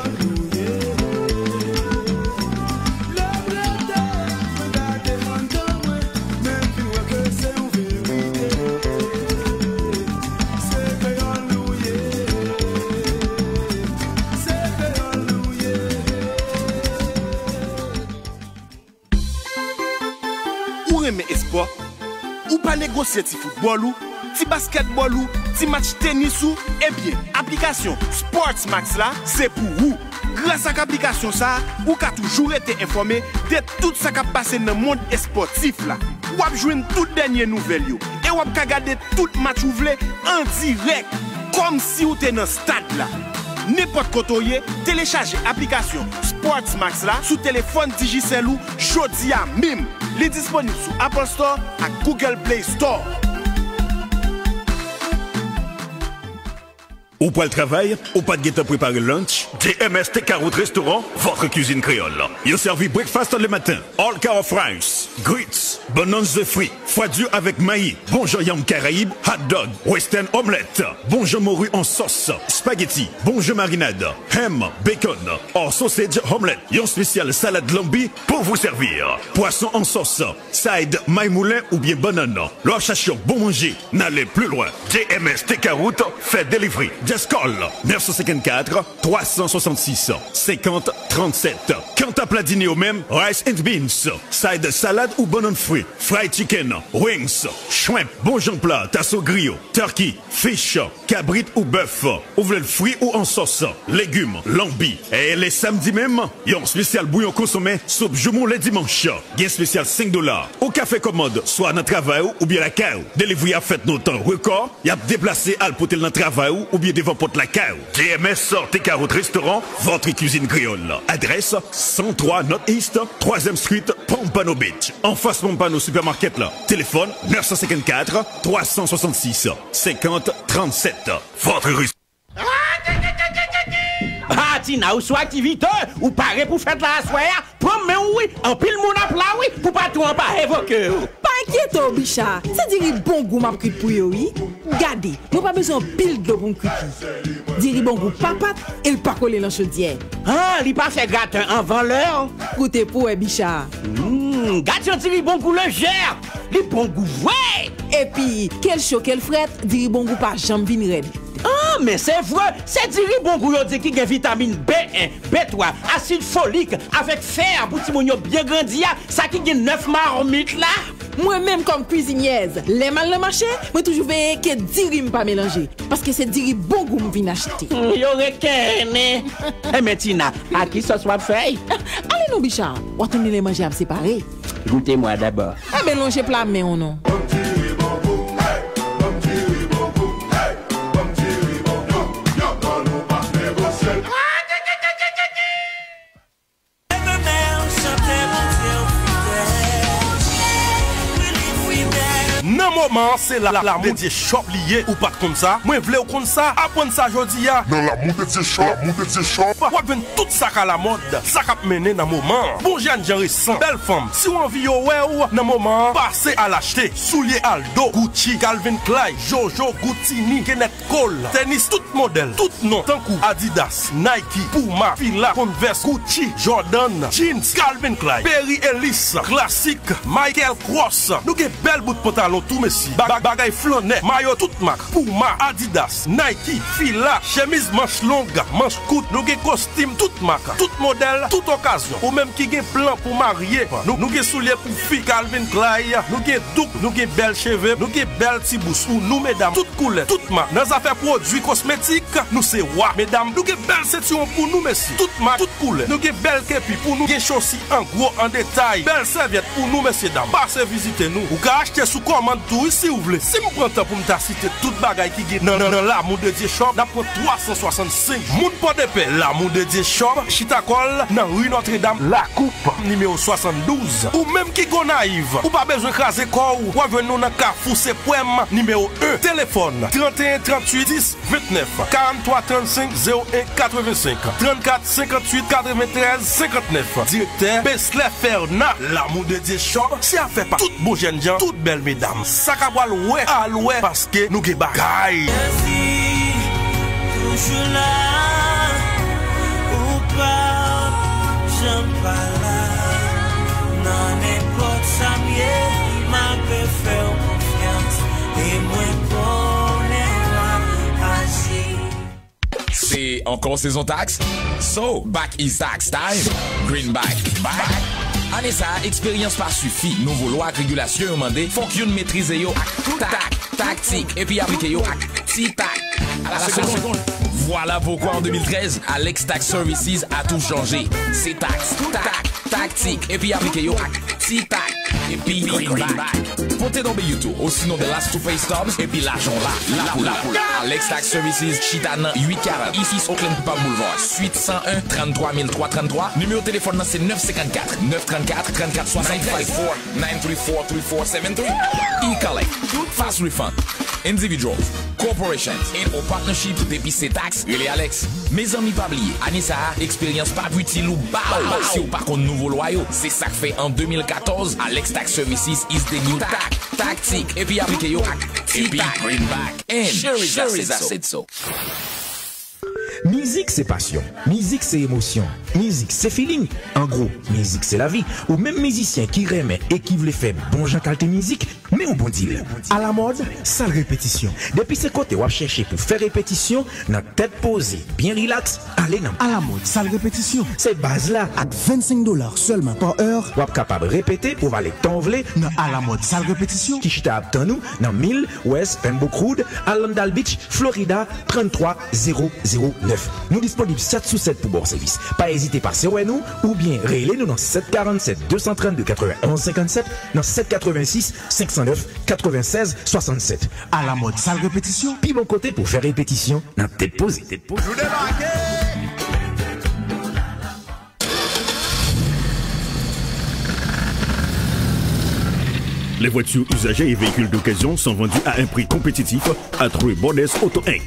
espò? Ou pa negosye ti foutbòl ou, ti baskètbòl ou, ti match tenis ou? Ebyen, aplikasyon Sports Max la, se pou ou! Gras ak aplikasyon sa a, ou ka toujou rete enfòme de tout sa k ap pase nan mond espòtif la. W ap jwenn tout dènye nouvèl yo e w ap ka gade tout match ou vle an dirèk, kòmsi w te nan stad la. Nenpòt kote w ye, telechaje aplikasyon Sports Max la sou telefòn Digicel ou jodi a menm. Li disponib sou Apple Store ak Google Play Store. Ou pral travay, ou pa t gentan prepare lunch? D M S Takeout Restaurant, votre cuisine créole. Yo sèvi breakfast le matin, all kind of rice, grits, bannann ze fri, fwadui avèk mayi, bonjan yanm Karayib, hot dog, western omelette, bonjan mori an sòs, spaghetti, bonjan marinad, ham, bacon, or sausage omelette, yon espesyal salad lambi pour vous servir. Pwason an sòs, side, may moulen oubyen bannann. Lè w ap chache yon bon manje, n ale pli lwen. D M S Takeout fè delivery. Just call nèf san senkannkat, twa san swasannsis, senkant, trannsèt. Kanta pla dine yo menm, rice and beans, side salad ou bannann fri, fried chicken, wings, shrimp, bonjan pla, taso griyo, turkey, fish, kabrit ou bèf, ou vle l fri ou an sòs, legim, lanbi. E le samdi menm, yon espesyal bouyon konsonmen, soup joumou le dimanch. Gen espesyal senk dola. Ou ka fè kòmand swa nan travay ou oubyen lakay ou. Delivery ap fèt nan tan rekò, y ap deplase al pote l nan travay ou oubyen devan pòt lakay ou. D M S Takeout Restaurant, votre cuisine créole. Adrès, san twa North East, twazyèm Street, Pompano Beach. Anfas Pompano Supermarket la. Telefòn, nèf san senkannkat, twa san swasannsis, senkant, trannsèt. Votre restaurant. Ah, Tina, ou sou aktivite, ou pare pou fèt la aswè a? Pran men w wi, anpil moun ap la wi, pou patwon an pa revoke w. Pa enkyete w, Bicha, se diri bon gou m ap kwit pou yo wi. Gade, mwen pa bezwen anpil dlo pou m kwit li. Diri bon gou pa pat e l pa kole nan chodyè. Ah, li pa fè graten anvan lè? Goute pou wè, Bicha. Hmm, gad jan diri bon gou lejè! Li bon gou vre! Epi, ke l cho, ke l frèt, diri bon gou pa janm vin rèd. Ah, men se vre! Se diri bon gou yo di ki gen vitamin B en, B twa, asid folik, avèk fè pou timoun yo byen grandi a, sa ki gen nèf mamit la. Mwen menm kòm kwizinyèz, lè m al nan mache, mwen toujou veye ke diri m pa melanje, paske se diri bon gou m vin achte. Hmm, yo reken, men. Enben, Tina, ak ki sòs w ap fè l? Ale non, Bicha, w a tounen lè manje ap separe. Goute mwa dabò. Enben, lonje pla men w non. Nan moman an, se la, la, Lamou Dedye Shop li ye. Ou pa t konn sa? Mwen vle w konn sa. Aprann sa jodi a. Nan Lamou Dedye Shop, Lamou Dedye Shop, w ap jwenn tout sa k alamòd, sa k ap mennen nan moman an. Bon jènjan resan, bèl fanm, si w anvi yo wè w nan moman an, pase al achte soulye Aldo, Gucci, Calvin Klein, Jojo, Gutini, Kenneth Cole, tenis tout modèl, tout non, tankou Adidas, Nike, Puma, Fila, Converse, Gucci, Jordan, Jeans, Calvin Klein, Perry Ellis, klasik, Michael Kors. Nou gen bèl bout pantalon tou, mesye. Ba-, bagay flannè, mayo tout mak, Puma, Adidas, Nike, Fila, chemiz manch long, manch kout. Nou gen kostim tout mak, tout modèl, tout okazyon. Ou menm ki gen plan pou marye, nou, nou gen soulye pou fi, Calvin Klein, nou gen douk, nou gen bèl cheve, nou gen bèl ti bous pou nou medam, tout koulè, tout mak. Nan zafè pwodui kosmetik, nou se wa. Medam, nou gen bèl sentiwon pou nou, mesye, tout mak, tout koulè. Nou gen bèl kepi pou nou, gen chosi an gwo, an detay, bèl sèvyèt pou nou, mesye dam. Pase vizite nou. Ou ka achte sou kòmand tou wi, si w vle. Si m pran tan pou m ta site tout bagay ki gen nan, nan, nan Lamou Dedye Shop, n ap pran twa san swasannsenk. Moun Pòdepè, Lamou Dedye Shop chita kò l nan ri Nòtredam, Lakoup, nimewo swasanndouz. Ou menm ki Gonayiv, ou pa bezwen kraze kò w, w ap jwenn nou nan Kafou Seprèm, nimewo en. Telefòn, trannteyen tranntuit dis ventnèf, karannntwa trannsenk zewo en katrevensenk, trannkat senkantuit katreventrèz senkantnèf. Direktè Beslè Fèna, Lamou Dedye Shop, se afè pa tout bon jènjan, tout bèl medam. Sa k ap pral wè, al wè, paske nou gen bagay. Jezi toujou la, ou p ap janm pa la. Nan nenpòt sa m ye, m ape fè w konfyans, e mwen konnen w ap aji. Se ankò sezon taks? So, back is tax time. Greenback, back. Ane sa a, eksperyans pa sifi. Nouvo lwa ak regilasyon yo mande fòk youn metrize yo ak tak, taktik, epi aplike yo ak ti tak. À la seconde. Voilà pourquoi en deux mille treize, Alex Tax Services a tout changé. C'est taxe, tac, tactique, epi aplike yo ak ti tak, epi greenback. Pote nan Beyuto, osinon The Last to Pay Stubs, epi lajan la, la pou la. Alex Tax Services chita nan uit karant East Oakland Pepper Boulevard, suite cent un, trente-trois mille trois trente-trois. Nimewo telefòn nan se neuf cinquante-quatre, neuf trente-quatre, trente-quatre soixante-treize. Nine three four, three four seven three. E-Collect, Fast Refund, Individuals, Corporations, and or Partnership, depi se tax, rele Alex. Mezanmi, pa bliye, ane sa a, eksperyans pa itil ou ba w si w pa konn nouvo lwa yo. Se sa k fè an deux mille quatorze, Alex Tax Services is the new tax, taktik, epi aplike yo ak ti tak, greenback, and Sherry Said So. Mizik se pasyon, mizik se emosyon, mizik se feeling. An gwo, mizik se lavi. Ou menm mizisyen ki renmen e ki vle fè bon jan kalte mizik, men yon bon deal. Alamòd, sal repetisyon. Depi se kote w ap chèche pou fè repetisyon, nan tèt poze, byen rilaks, ale nan Alamòd, sal repetisyon. Se baz la. Ak vennsenk dola sèlman pa è, w ap kapab repete pou vale tan w vle nan Alamòd, sal repetisyon, ki chita ap tann ou nan mil West Pembroke Road, Arlandale Beach, Florida, trannntwa zewo zewo nèf. Nou disponib sèt sou sèt pou ba w sèvis. Pa ezite pase wè nou oubyen rele nou nan sèt karannsèt de san trannde katrevenonz senkannsèt, nan sèt katrevensis senk san nèf katrevennsèz swasannsèt. Alamòd, sal repetisyon, pi bon kote pou fè repetisyon nan tèt poze. Tèt poze. Nou debake! Les voitures usagées et véhicules d'occasion sont vendues à un prix compétitif à Troy Brothers Auto Inc.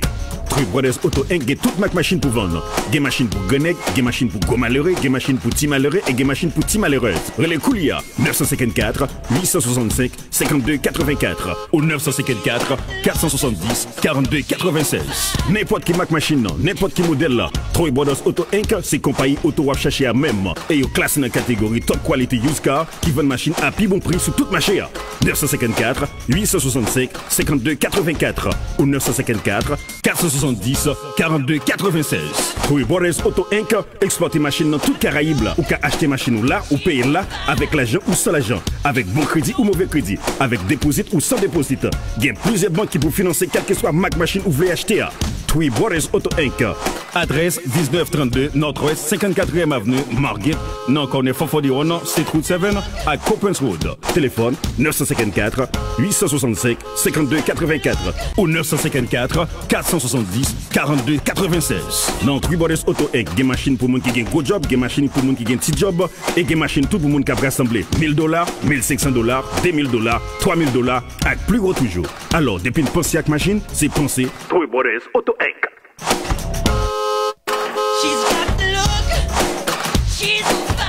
Troy Brothers Auto Inc gen tout mak machin pou vann. Gen machin pou grannèg, gen machin pou gwo malere, gen machin pou ti malere e gen machin pou ti malerèz. Rele koulye a, neuf cent cinquante-quatre, huit cent soixante-cinq, cinquante-deux quatre-vingt-quatre ou neuf cent cinquante-quatre, quatre cent soixante-dix, quarante-deux quatre-vingt-seize. Nenpòt ki mak machin nan, nenpòt ki modèl la, Troy Brothers Auto Inc se konpayi oto w ap chache a menm. E yo klase nan kategori top quality used car ki vann machin a pi bon pri sou tout mache a. Neuf cent cinquante-quatre, huit cent soixante-cinq, cinquante-deux quatre-vingt-quatre ou neuf cent cinquante-quatre, quatre cent soixante-dix, quarante-deux quatre-vingt-seize. Troy Brothers Auto Inc eksplòte machin nan tout Karayib la. Ou ka achte machin ou la, ou peye l la, avèk lajan ou san lajan, avèk bon kredi ou move kredi, avèk depozit ou san depozit. Gen plizyè bank ki pou finanse kèlkeswa mak machin ou vle achte a. Three Brothers Auto Inc. Adrès diznèf trannde Northwest cinquante-quatrième Avenue Margate, nan kònè Fòfò Dewon, State Route seven ak Coppens Road. Telefòn neuf cent cinquante-quatre, huit cent soixante-cinq, cinquante-deux quatre-vingt-quatre ou neuf cent cinquante-quatre, quatre cent soixante-dix, quarante-deux quatre-vingt-seize. Nan Three Brothers Auto Inc, gen machin pou moun ki gen gwo djòb, gen machin pou moun ki gen ti djòb, e gen machin tou pou moun k ap rasanble mil dola, mil senk san dola, de mil dola, twa mil dola, ak pi wo toujou. Alò, depi n panse ak machin, se panse Three Brothers Auto Inc. She's got the look. She's fine.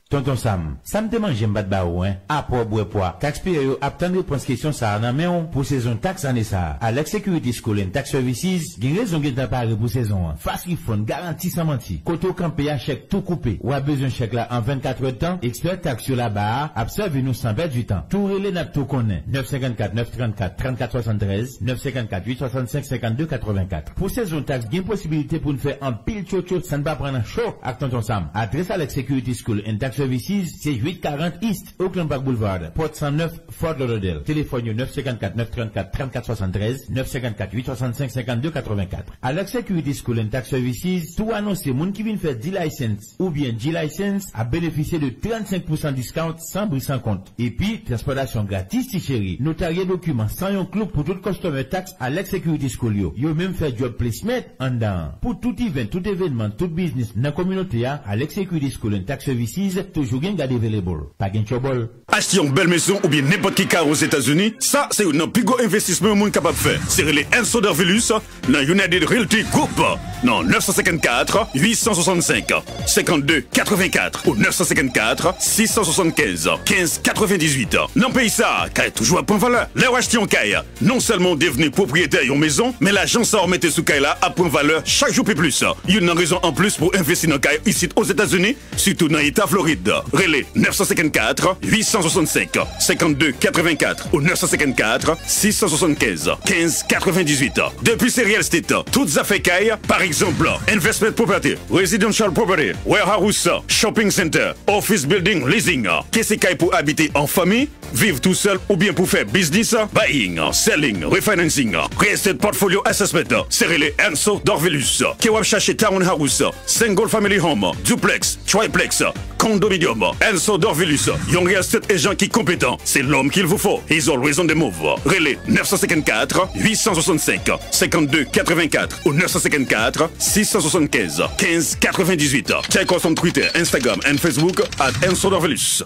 Tonton Sam, sa m te manje m pa t ba ou, en? Apa w bwè pwa. Takspeyè yo ap tann repons kesyon sa a nan men w pou sezon taks ane sa a. Alex Security School and Tax Services gen rezon gentan pare pou sezon an. Fast Refund, garanti san manti. Kote w kanpe a, chèk tou koupe. W ap bezwen chèk la an vennkatrè tan? Ekspè taks yo laba a ap sèvi nou san pèdi tan. Tou rele n ap tou konnen. Nèf senkannkat, nèf trannkat, trannkat swasanntrèz, nèf senkannkat, uit swasannsenk, senkannde katrevenkat. Pou sezon taks, gen posibilite pou n fè anpil tchotcho san n pa pran nan cho ak Tonton Sam. Adrès Alex Security School and Tax Services se uit karant East Oakland Park Boulevard, Pòt san nèf, Fort Lauderdale. Telefòn yo nèf senkannkat, nèf trannkat, trannkat swasanntrèz, nèf senkannkat, uit swasannsenk, senkannde katrevenkat. Alex Security School and Tax Services tou anonse moun ki vin fè D-License oubyen G-License ap benefisye de trannsenk pousan discount san bri san kont. Epi, transpòtasyon gratis, ti cheri. Notarye dokiman san yon klouk pou tout customer tax Alex Security School yo. Yo menm fè djòb placement anndan an. Pou tout event, tout evènman, tout biznis nan kominote a, Alex Security School and Tax Services toujou gen gad available. Pa gen trouble. Achte yon bèl mezon oubyen nenpòt ki kay Ozetazini, sa se youn nan pi gwo envestisman yon moun kapab fè. Se rele Enso Dervilus nan United Realty Group nan nèf san senkannkat, uit san swasannsenk, senkannde katrevenkat ou nèf san senkannkat, sis san swasannkenz, kenz katrevendizuit. Nan peyi sa a, kay toujou ap pran valè. Lè w achte yon kay, non sèlman w devni pwopriyetè yon mezon, men lajan sa w mete sou kay la ap pran valè chak jou pi plis. Youn nan rezon anplis pou w envesti nan kay isit Ozetazini, sitou nan eta Florid. Rele nèf san senkannkat, uit san swasannsenk, senkannde katrevenkat ou nèf san senkannkat, sis san swasannkenz, kenz katrevendizuit. Depi se real estate, tout zafè kay, pa egzanp, investment property, residential property, warehouse, shopping center, office building leasing, ke se kay pou abite an fanmi, viv tousèl oubyen pou fè biznis, buying, selling, refinancing, real estate portfolio assessment, se rele Enso Dorvilus. Ke w ap chache townhouse, single family home, duplex, triplex, condominium, Enso Dorvilus, yon real estate agent ki konpetan, se l'homme qu'il vous faut. He's always on the move. Rele nèf san senkannkat, uit san swasannsenk, senkannde katrevenkat ou nèf san senkannkat, sis san swasannkenz, kenz katrevendizuit. Check us on Twitter, Instagram and Facebook at Enso Dorvilus.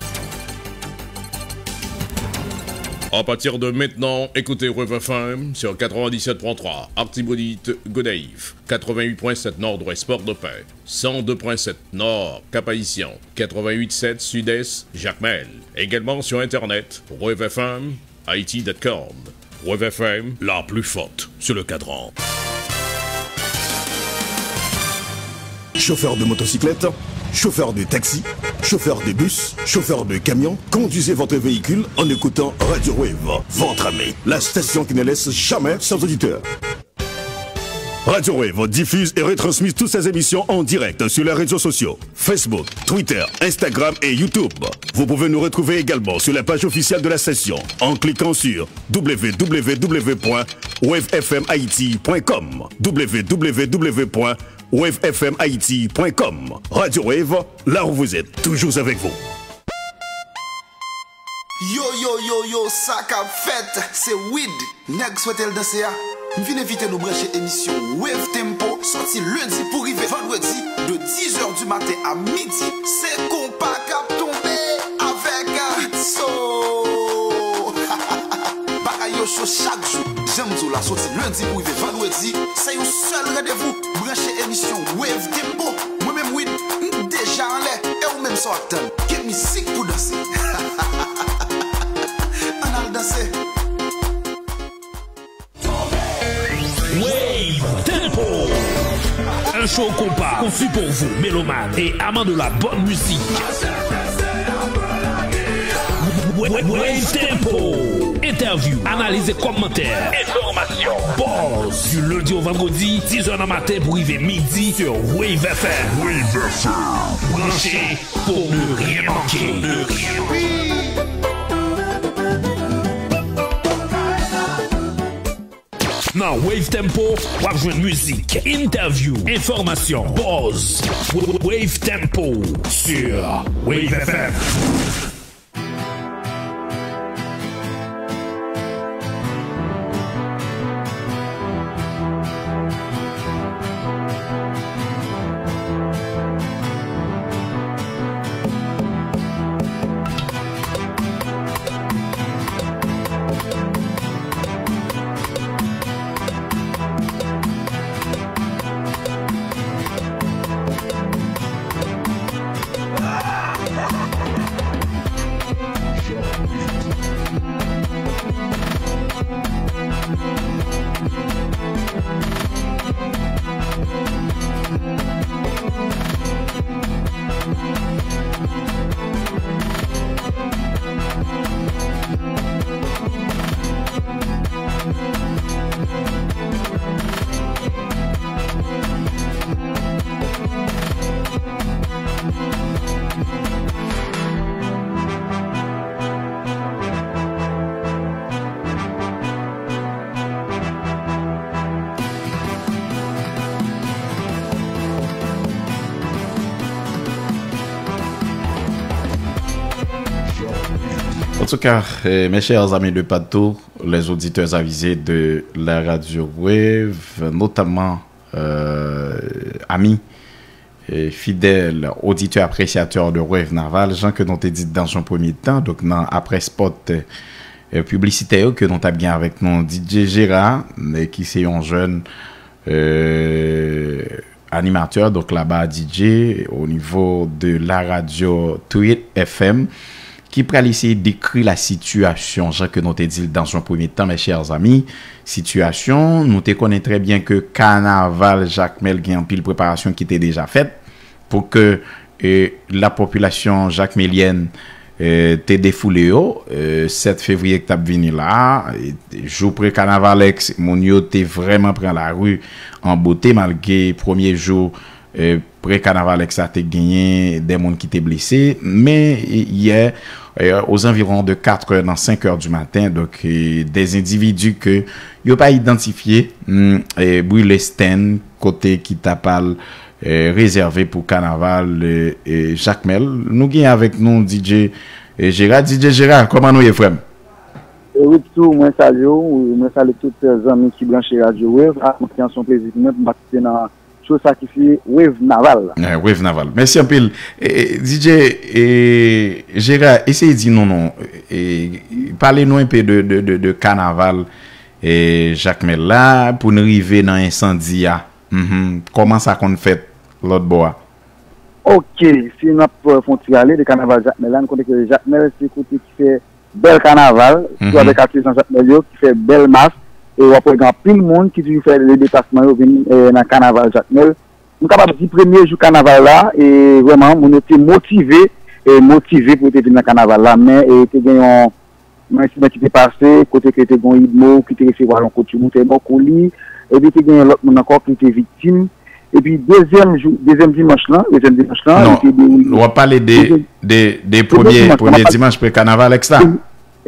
À partir de maintenant, écoutez Wave F M sur quatre-vingt-dix-sept point trois Artibonite, Gonaïves, quatre-vingt-huit point sept Nord-Ouest Port-de-Paix, cent deux point sept Nord Cap-Haïtien, quatre-vingt-huit sept Sud-Est Jacmel. Également sur Internet, wave F M Haiti dot com. Wave F M, la plus forte sur le cadran. Chauffeur de motocyclette, chauffeur de taxi, chauffeur de bus, chauffeur de camion, conduisez votre véhicule en écoutant Radio Wave, votre ami, la station qui ne laisse jamais ses auditeurs. Radio Wave diffuse et retransmet toutes ses émissions en direct sur les réseaux sociaux, Facebook, Twitter, Instagram et YouTube. Vous pouvez nous retrouver également sur la page officielle de la station en cliquant sur w w w point wave f m haiti point com, w w w point wave f m haiti point com. Radio Wave, là où vous êtes, toujours avec vous. Yo, yo, yo, yo, sa k ap fèt? Se Wid, nèg swete l danse a. M vin envite nou branche emisyon Wave Tempo, soti lendi pou rive vandredi, de dix heures du matin à midi. Se konpa k ap tonbe avèk Ritso. Bagay yo cho chak jou. Jan m di w la, soti lendi pou rive vandredi, se yon sèl randevou. Branche emisyon Wave Tempo. Mwen menm, Wid, m deja anlè. E ou menm, sa w ap tann? Gen mizik pou danse. Ann al danse. Wave Tempo. Un show compas conçu pour vous, mélomanes et amants de la bonne musique. Wave Tempo. Interview, analyse et commentaires. Information. Buzz du lundi au vendredi, dix heures du matin pour arriver midi sur Wave F M. Wave F M. Branché pour ne rien manquer. Nan Wave Tempo, w ap jwenn mizik, entèvyou, enfòmasyon, buzz. Wave Tempo sur Wave F M. En tout cas, euh, mes chers amis de partout, les auditeurs avisés de la radio Wave, notamment, euh, amis et fidèles auditeurs appréciateurs de Wave Naval, jan ke nou te di nan yon premye tan, donk nan apre spot, euh, piblisitè yo ke nou t ap gen avèk nou, D J Gérard, euh, ki se yon jèn, euh, animatè, donk laba D J o nivo de la radyo Tweet F M, ki pral eseye dekri la sitiyasyon, jan ke nou te di l nan yon premye tan, mes chers amis. Sitiyasyon, nou te konnen trè byen ke kanaval Jakmèl gen anpil preparasyon ki te deja fèt pou ke e, lapopilasyon jakmelyèn, e, te defoule yo, e, sèt fevriye k t ap vini la a, e, jou pre-kanavalèks, moun yo te vrèman pran lari an bote, malgre premye jou, e, pre-kanavalèks la te genyen de moun ki te blese, men yè, e, aux environs de quatre heures, nan senk è di maten, donk, e, de endividi ke yo pa idantifye, mm, e, brile stand kote ki t ap al, e, rezève pou kanaval, e, e, Jakmèl. Nou gen avèk nou D J, e, Gérard. D J Gérard, kòman nou ye, frè m? E wi, tou, mwen salye w, mwen salye tout, e, zanmi ki branche Radio Wave. A, mwen se yon plezi pou mwen pou m patisipe nan show sa ki se Wave Naval la. Eh, Wave Naval. Mèsi anpil. E, e, D J, e, Gérard, eseye di nou non. E, pale nou enpe de, de, de, de kanaval, e, Jakmèl la, pou n rive nan ensandi a. Mhm. Kòman sa konn fèt lòt bò a? Ok, si n ap, e, fè yon ti rale de kanaval Jakmèl la, nou konnen ke Jakmèl se kote ki fè bèl kanaval, sitou avèk atizan Jakmèl yo, ki fè bèl mas, e w ap wè gen anpil moun ki toujou fè le deplasman yo vin, e, nan kanaval Jakmèl. M kapab di premye jou kanaval la, e vrèman, moun yo te motive, e motive pou yo te vin nan kanaval la, men, e te gen yon, yon ensidan ki te pase, kote ke te gen yon idmo ki te resevwa yon kout boutèy bò kou li, epi te gen yon lòt moun ankò ki te viktim, epi dezyèm jou, dezyèm dimanch lan, dezyèm dimanch lan, li te dewoule. Non, w ap pale de, de, de premye, premye dimanch pre-kanavalèks la.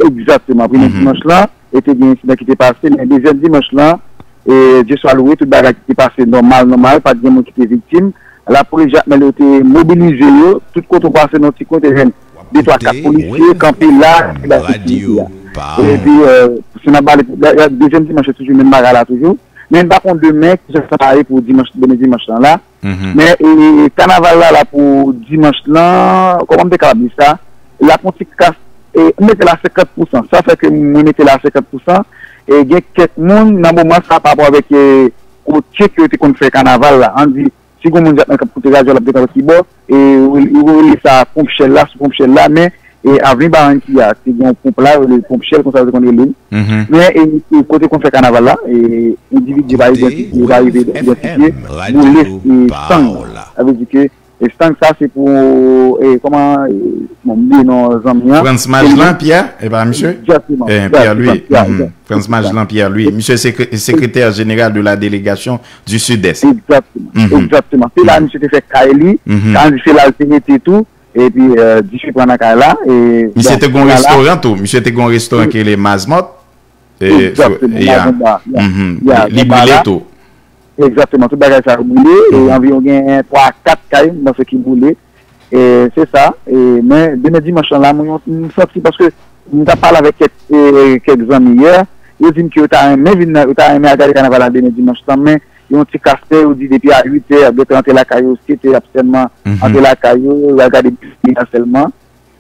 Egzakteman, premye dimanch lan, e te gen ensidan ki te pase, men dezyèm dimanch lan, e Dye swa lwe, tout bagay ki te pase nòmal, nòmal, pa t gen moun ki te viktim. Lapolis Jakmèl yo te mobilize yo, tout kote w pase nan ti kwen, te jwenn de twa kat polisye kanpe la, ki ba sekirite a. Epi, e, si n ap pale, dezyèm dimanch, se toujou menm bagay la toujou. Men n pa konn demen, kijan sa va ye pou dimanch, demen dimanch lan la. Men, e, kanaval la la pou dimanch lan, kòman m te kapab di sa? L ap yon ti kas, e, m mete l a senkant pousan. Sa fè ke mwen mete l a senkant pousan. E gen kèk moun nan moman sa pa rapò avèk, e, kote ke yo te konn fè kanaval la. Ann di, si gen moun Jakmèl k ap koute radyo, l ap dekanpe ki bò, e, yo rele sa Ponpchèl la, sou Ponpchèl la, men, e, Avni Barankiya, te gen yon ponp la, yo rele Ponpchèl, konsa yo te konn rele l. Men, e, e, kote konn fè kanaval la, e, endividi pa idantifye, pa rive idantifye, boule, e, stang. Sa vle di ke, e, stang sa se pou, e, kòman, e, bon, m bliye non zanmi an. Frantz Magellan Pierre, e pa misye? Egzakteman. E, Pierre Louis. Frantz Magellan Pierre Louis. Misye se sekretè jeneral de la délégation du Sud-Est. Egzakteman. Egzakteman. Se la misye te fè kay li, sa vle di se la l te rete tou. Epi, e, dife pran nan kay la. E, misye te gen yon restoran tou. Misye te gen yon restoran ki rele Mazmot. Egzakteman. Li brile tou. Egzakteman. Tout bagay sa yo brile. E anviwon gen twa a kat kay, m panse ki brile. E, se sa. E, men, demen dimanch lan la, mwen, m santi, paske m t ap pale avèk kèk, e, kèk zanmi yè, yo di m ke yo ta renmen vin nan, yo ta renmen al gade kanaval la demen dimanch lan, men yon ti kastè, yo di depi a uit è, yo dwe rantre lakay yo, sèt è, y ap sèlman rantre lakay yo, y al gade bèl feyaj sèlman.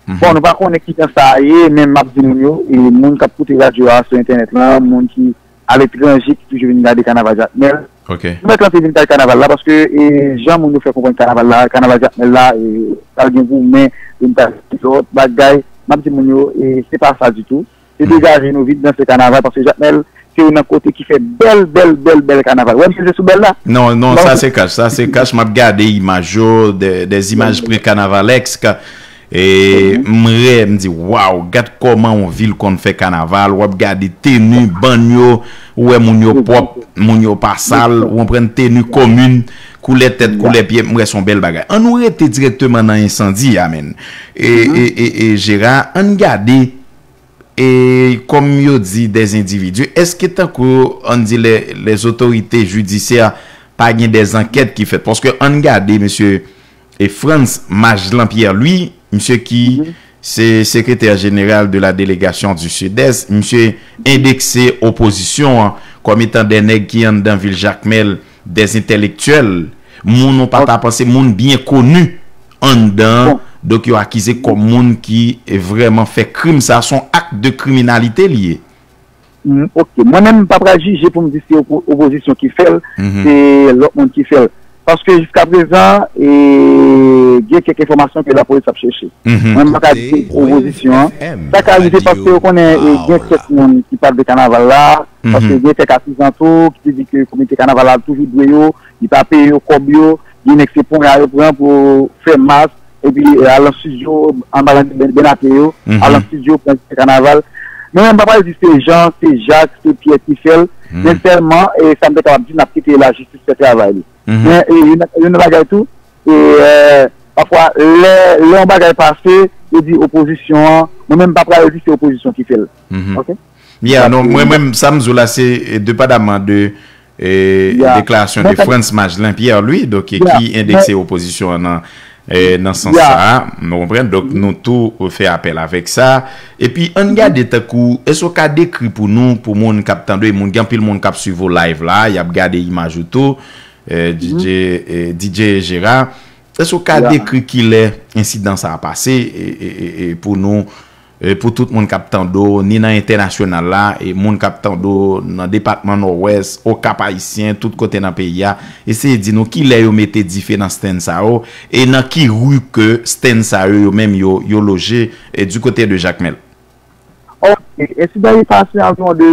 Bon, nou pa konnen kijan sa ye, men m ap di moun yo, e moun k ap koute radyo a sou entènèt lan, moun ki aletranje ki toujou vin gade kanaval Jakmèl. Yo mèt tante vin gade kanaval la, paske, e, jan moun yo fè konprann kanaval la, kanaval Jakmèl la, e, pral gen goumen, vin gade lòt bagay. M ap di moun yo, e, se pa sa ditou. Se degaje nou vit danse kanaval, paske Jakmèl se youn nan kote ki fè bèl, bèl, bèl, bèl kanaval. Wè m peze sou bèl la? Non, non, sa se kach, sa se kach. M ap gade imaj yo, de, de imaj pre-kanavalèsk. E m rè, m di, waw, gad kòman yon vil konn fè kanaval. W ap gade teni, bann yo, ou wè moun yo pwòp, moun yo pa sal, ou konprann, teni komin, koulè tèt, koulè pye, m wè se yon bèl bagay. Ann nou rete dirèkteman nan ensandi a, menn. E, e, e, e, Gérard, ann gade E kòm yo di des individus, èske tankou, ann di, les, les autorités judiciaires pa gen des enquêtes ki fèt? Paske ann gade mesye, e, Frantz Magellan Pierre Louis, misye ki se sekretè jeneral de la délégation du Sud-Est, misye endekse opozisyon an kòm etan des nèg ki anndan vil Jakmèl, des intellectuels, moun ou pa ta panse, moun byen koni anndan, donk yo akize kòm moun ki vrèman fè krim sa, se yon ak de kriminalite li ye. Ok, mwen menm m pa pral jije pou m di se opozisyon ki fè l, se lòt moun ki fè l. Paske jiskaprezan, gen kèk enfòmasyon ke lapolis ap chèche. Mwen m pa ka di se opozisyon an. Sa ka rive paske yo konnen gen kèk moun ki pa t vle kanaval la, paske gen kèk atizan tou ki te di ke komite kanaval la toujou dwe yo, li pa peye yo kòb yo, gen nèg se ponya yo pran pou fè mas, epi, e, al nan estidyo, anba lanti bèn, bèn atè yo, al nan estidyo, pran kanaval. Mwen menm, m pa pral di se Jan, se Jak, se Pyè ki fè l, men sèlman, e, sa m te kapab di, n ap kite lajistis fè travay li. Men, e, youn, youn nan bagay tou, e, e, pafwa, lè, lè yon bagay pase, yo di opozisyon an, mwen menm, m pa pral di se opozisyon ki fè l. Ok? Yeah, non, mwen menm, sa m di w la, se, e, depadaman de e, deklarasyon de Frantz Magelin Pierre, Louis, donk, ki endekse opozisyon an nan, e, nan sans sa a, nou konprann, donk, nou tou fè apèl avèk sa. Epi, ann gade tankou, èske w ka dekri pou nou, pou moun k ap tande w, e moun, gen anpil moun k ap swiv ou live la, y ap gade imaj ou tou, e, DJ, e, DJ Gérard, èske w ka dekri kilè ensidan sa a pase, e, e, e, e, pou nou, e, pou tout moun k ap tande w, ni nan entènasyonal la, e moun k ap tande w nan depatman Nòdwès, Okap Ayisyen, tout kote nan peyi a, eseye di nou kilè yo mete dife nan stand sa yo, e nan ki ri ke stand sa yo, yo menm yo, yo loje, e, du kote de Jakmèl. Ok, ensidan yo pase anviwon de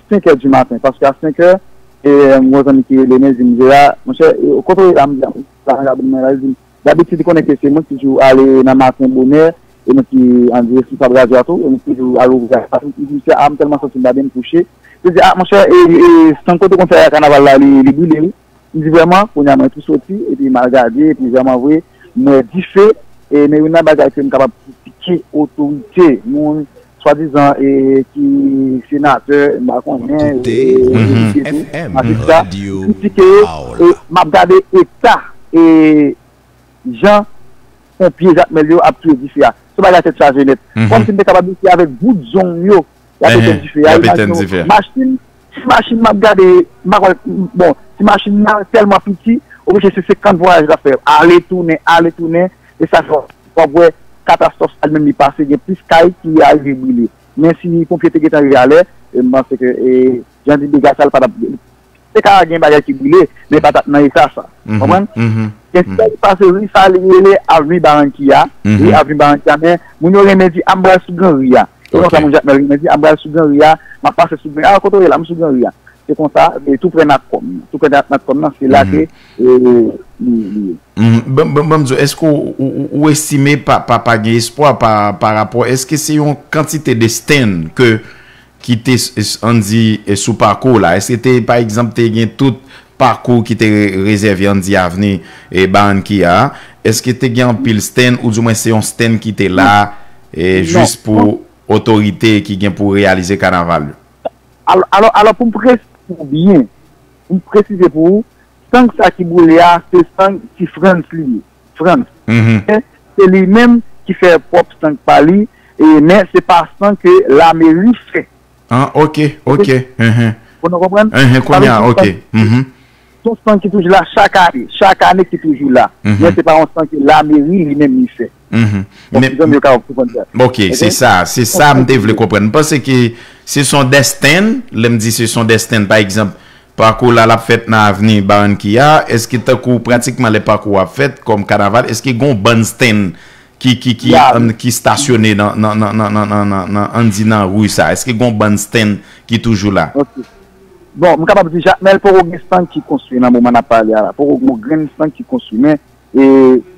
senk è di maten, paske a senk è, e, m gen yon zanmi ki rele m, li di m, Jera, monchè, e, kote w ye la, m di, la, la, mwen la, li di m, dabitid, li konnen ke se mwen ki toujou ale nan maten bonè, e mwen ki, ann di, responsab radyo a tou, e mwen ki toujou al ouvri radyo a tou. M di, "Mesye, a, m tèlman santi m pa byen, m kouche." Li di, "A, monchè, e, e, stand kote w konn fè kanaval la, li, li brile, wi." M di, "Vrèman?" Kounye a, mwen tou soti, epi m al gade, epi vrèman vre, m wè dife, e, men youn nan bagay ke m kapab kritike otorite, moun, swadizan, e, ki senatè, m pa konnen, e, depite, majistra, kritike yo, e, m ap gade eta, e, jan ponpye Jakmèl yo ap touye dife a. Se yon bagay tèt chaje nèt. Kòmsi m te kapab di se avèk bout zong yo y ap etenn dife a. Imajine w, machin, ti machin m ap gade, m pa kwè, bon, ti machin nan tèlman piti, oblije se senkant vwayaj l ap fè. Ale tounen, ale tounen, e sa fè w ap wè katastwòf sa li menm li pase, gen plis kay ki arive brile. Men si ponpye te gentan rive alè, e m panse ke, e, jan di dega sa l pa t ap te ka gen bagay ki brile, men pa t ap nan eta sa. Konprann? Gen sa ki pase ri sa li rele Avni Barankiya. Wi, Avni Barankiya, men moun yo renmen di, "A, m pral sou gran ri a." Se konsa moun Jakmèl renmen di, "A, m pral sou gran ri a, m ap pase sou gran ri a." "A, kote w ye la?" "M sou gran ri a." Se konsa, e tou prè Natcom. Tou prè Natcom nan, se la ke, e, li, li ye. Ban, ban, ban m di w, èske w, ou, ou, ou estime pa, pa, pa gen espwa pa, pa rapò, èske se yon kantite de stand ke ki te, ann di, e, sou pakou w la? Èske te, pa egzanp, te gen tout pakou ki te re-, rezève, ann di, avni, e, Barankiya a? Èske te gen anpil stand, oudimwen se yon stand ki te la, e, jis pou otorite ki gen pou reyalize kanaval yo? Alò, alò, alò, pou m presize pou ou byen, pou m presize pou ou, stand sa ki boule a, se stand Ti Frantz li ye. Frantz. Men se li menm ki fè pwòp stand pa li, e, men se pa stand ke lameri fè. Ah, ok, ok. Ou konprann? Sa vle di, se yon stand ki toujou la chak ane, chak ane ki toujou la. Men se pa yon stand ke lameri li menm li fè. Bon, ti zanmi yo kapab konprann sa. Ok, se sa, se sa m te vle konprann. M panse ke se son de stand, lè m di se son de stand, pa egzanp, pakou la l ap fèt nan avni Barankiya, èske tankou pratikman lè pakou a ap fèt kòm kanaval, èske gon bann stand ki, ki, ki, ann, ki stasyone nan, nan, nan, ann di nan ri sa? Èske gon bann stand ki toujou la? Ok. Bon, m kapab di Jakmèl poko gen stand ki konstwi nan moman n ap pale a la. Poko gen yon grenn stand ki konstwi, men, e,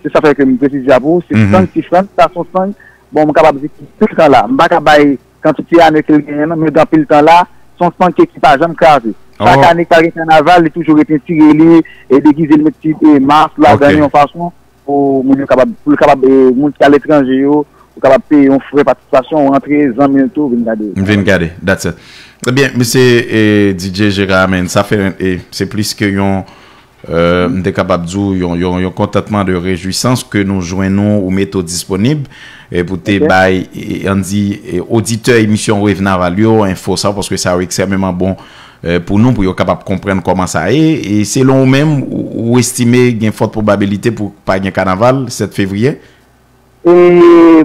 se sa fè ke m presize a pou ou, se stand Ti Frantz, sa se yon stand, bon, m kapab di ki tout tan la. M pa ka bay kantite ane ke l genyen non, men gen anpil tan la, se yon stand ke ki pa janm kraze. Chak ane ki pa gen kanaval, li toujou rete tire li, e degize l, met ti, e, mas ladan li yon fason pou moun yo kapab, pou l kapab, e, moun ki aletranje yo, ou kapab peye yon frè patisipasyon, ou rantre, zanmi w tou, vin gade. Vin gade, that's it. Ebyen, mesye, e, D J Gérard, men, sa fè, e, se plis ke yon, e, m te kapab di w, yon, yon, yon kontantman de rejwisans ke nou jwenn ou, ou mete w disponib, e, pou te bay, e, ann di, e, oditè emisyon Wave Naval yo, enfo sa, paske sa yo ekstrèmeman bon, e, pou nou, pou yo kapab konprann kòman sa ye. E selon ou menm, ou, ou estime gen fòt pwobabilite pou pa gen kanaval sèt fevriye? E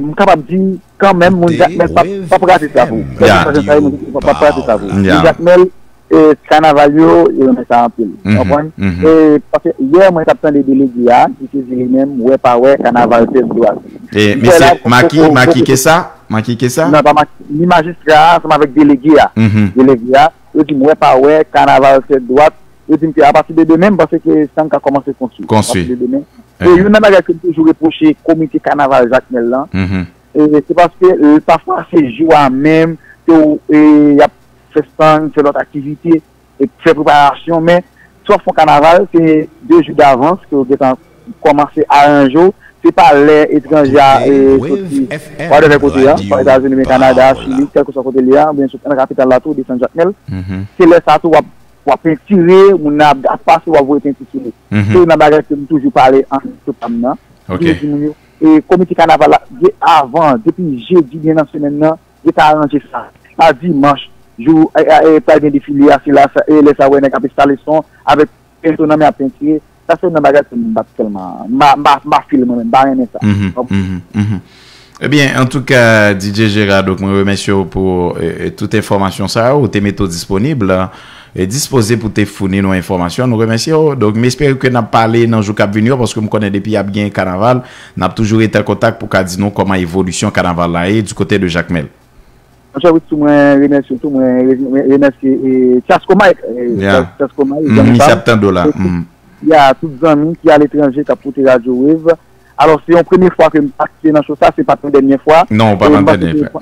m kapab di, kanmenm, moun Jakmèl p ap, p ap rate sa pou ou. Kèlkeswa jan sa ye, moun Jakmèl p ap rate sa pou ou. Moun Jakmèl, e, kanaval yo, yo renmen sa anpil. Konprann? E, paske yè, mwen t ap tande delege a, ki te di li menm, wè pa wè, kanaval tèt dwat. E, mesye Maki, Maki Kesa? Maki Kesa? Non, pa Maki, ni majistra a, ansanm avèk delege a. Delege a, yo di m, wè pa wè, kanaval tèt dwat. Yo di m ke apati de demen, m panse ke stand ka kòmanse konstwi. Konstwi. Apati de demen. E youn nan bagay ke m toujou repwoche komite kanaval Jakmèl lan, e, se paske, e, pafwa se jou a menm ke w, e, y ap fè stand, fè lòt aktivite, e fè preparasyon, men si w ap fè yon kanaval, se de jou davans ke w gentan kòmanse aranje w. Se pa lè etranje a, e, soti whatever kote a, swa Etazini, oubyen Kanada, Chili, kèlkeswa kote l ye a, oubyen sot nan kapital la tou, desann Jakmèl. Se lè sa tou w ap, w ap pentire, moun nan ap, ap pase, w ap voye penti sou li. Se youn nan bagay ke m toujou pale an sou pa m nan. M toujou di moun yo, e, komite kanaval la, de, avan, depi jedi, byen nan semèn nan, yo ta aranje sa. Pa dimanch, jou, e, e, e, pral gen defile a, se la, sa, e lè sa, w wè nèg ap enstale son, avèk pento nan men ap pentire. Sa se youn nan bagay ke m pa t tèlman, m pa, m pa, m pa feel mwen menm, m pa renmen sa. Konprann? Antouka, D J Gérard, donk, mwen remèsye w pou, e, e, tout enfòmasyon sa yo, ou te mete w disponib, e, dispoze pou te founi nou enfòmasyon. Nou remèsye w. Donk, m espere ke n ap pale nan jou k ap vini yo, paske m konnen depi y ap gen kanaval, n ap toujou rete an kontak pou ka di nou kòman evolisyon kanaval la ye du kote de Jakmèl. Monchè Witsu, mwen remèsye w tou, mwen re-, mwen remèsye, e, Chasco Mike, e, Chasco Mike, zanmi pa m. E tout, ya, tout zanmi ki aletranje k ap koute Radio Wave. Alò, se yon premye fwa ke m patisipe nan show sa, se pa t yon dènye fwa. Non, ou pa t yon dènye fwa.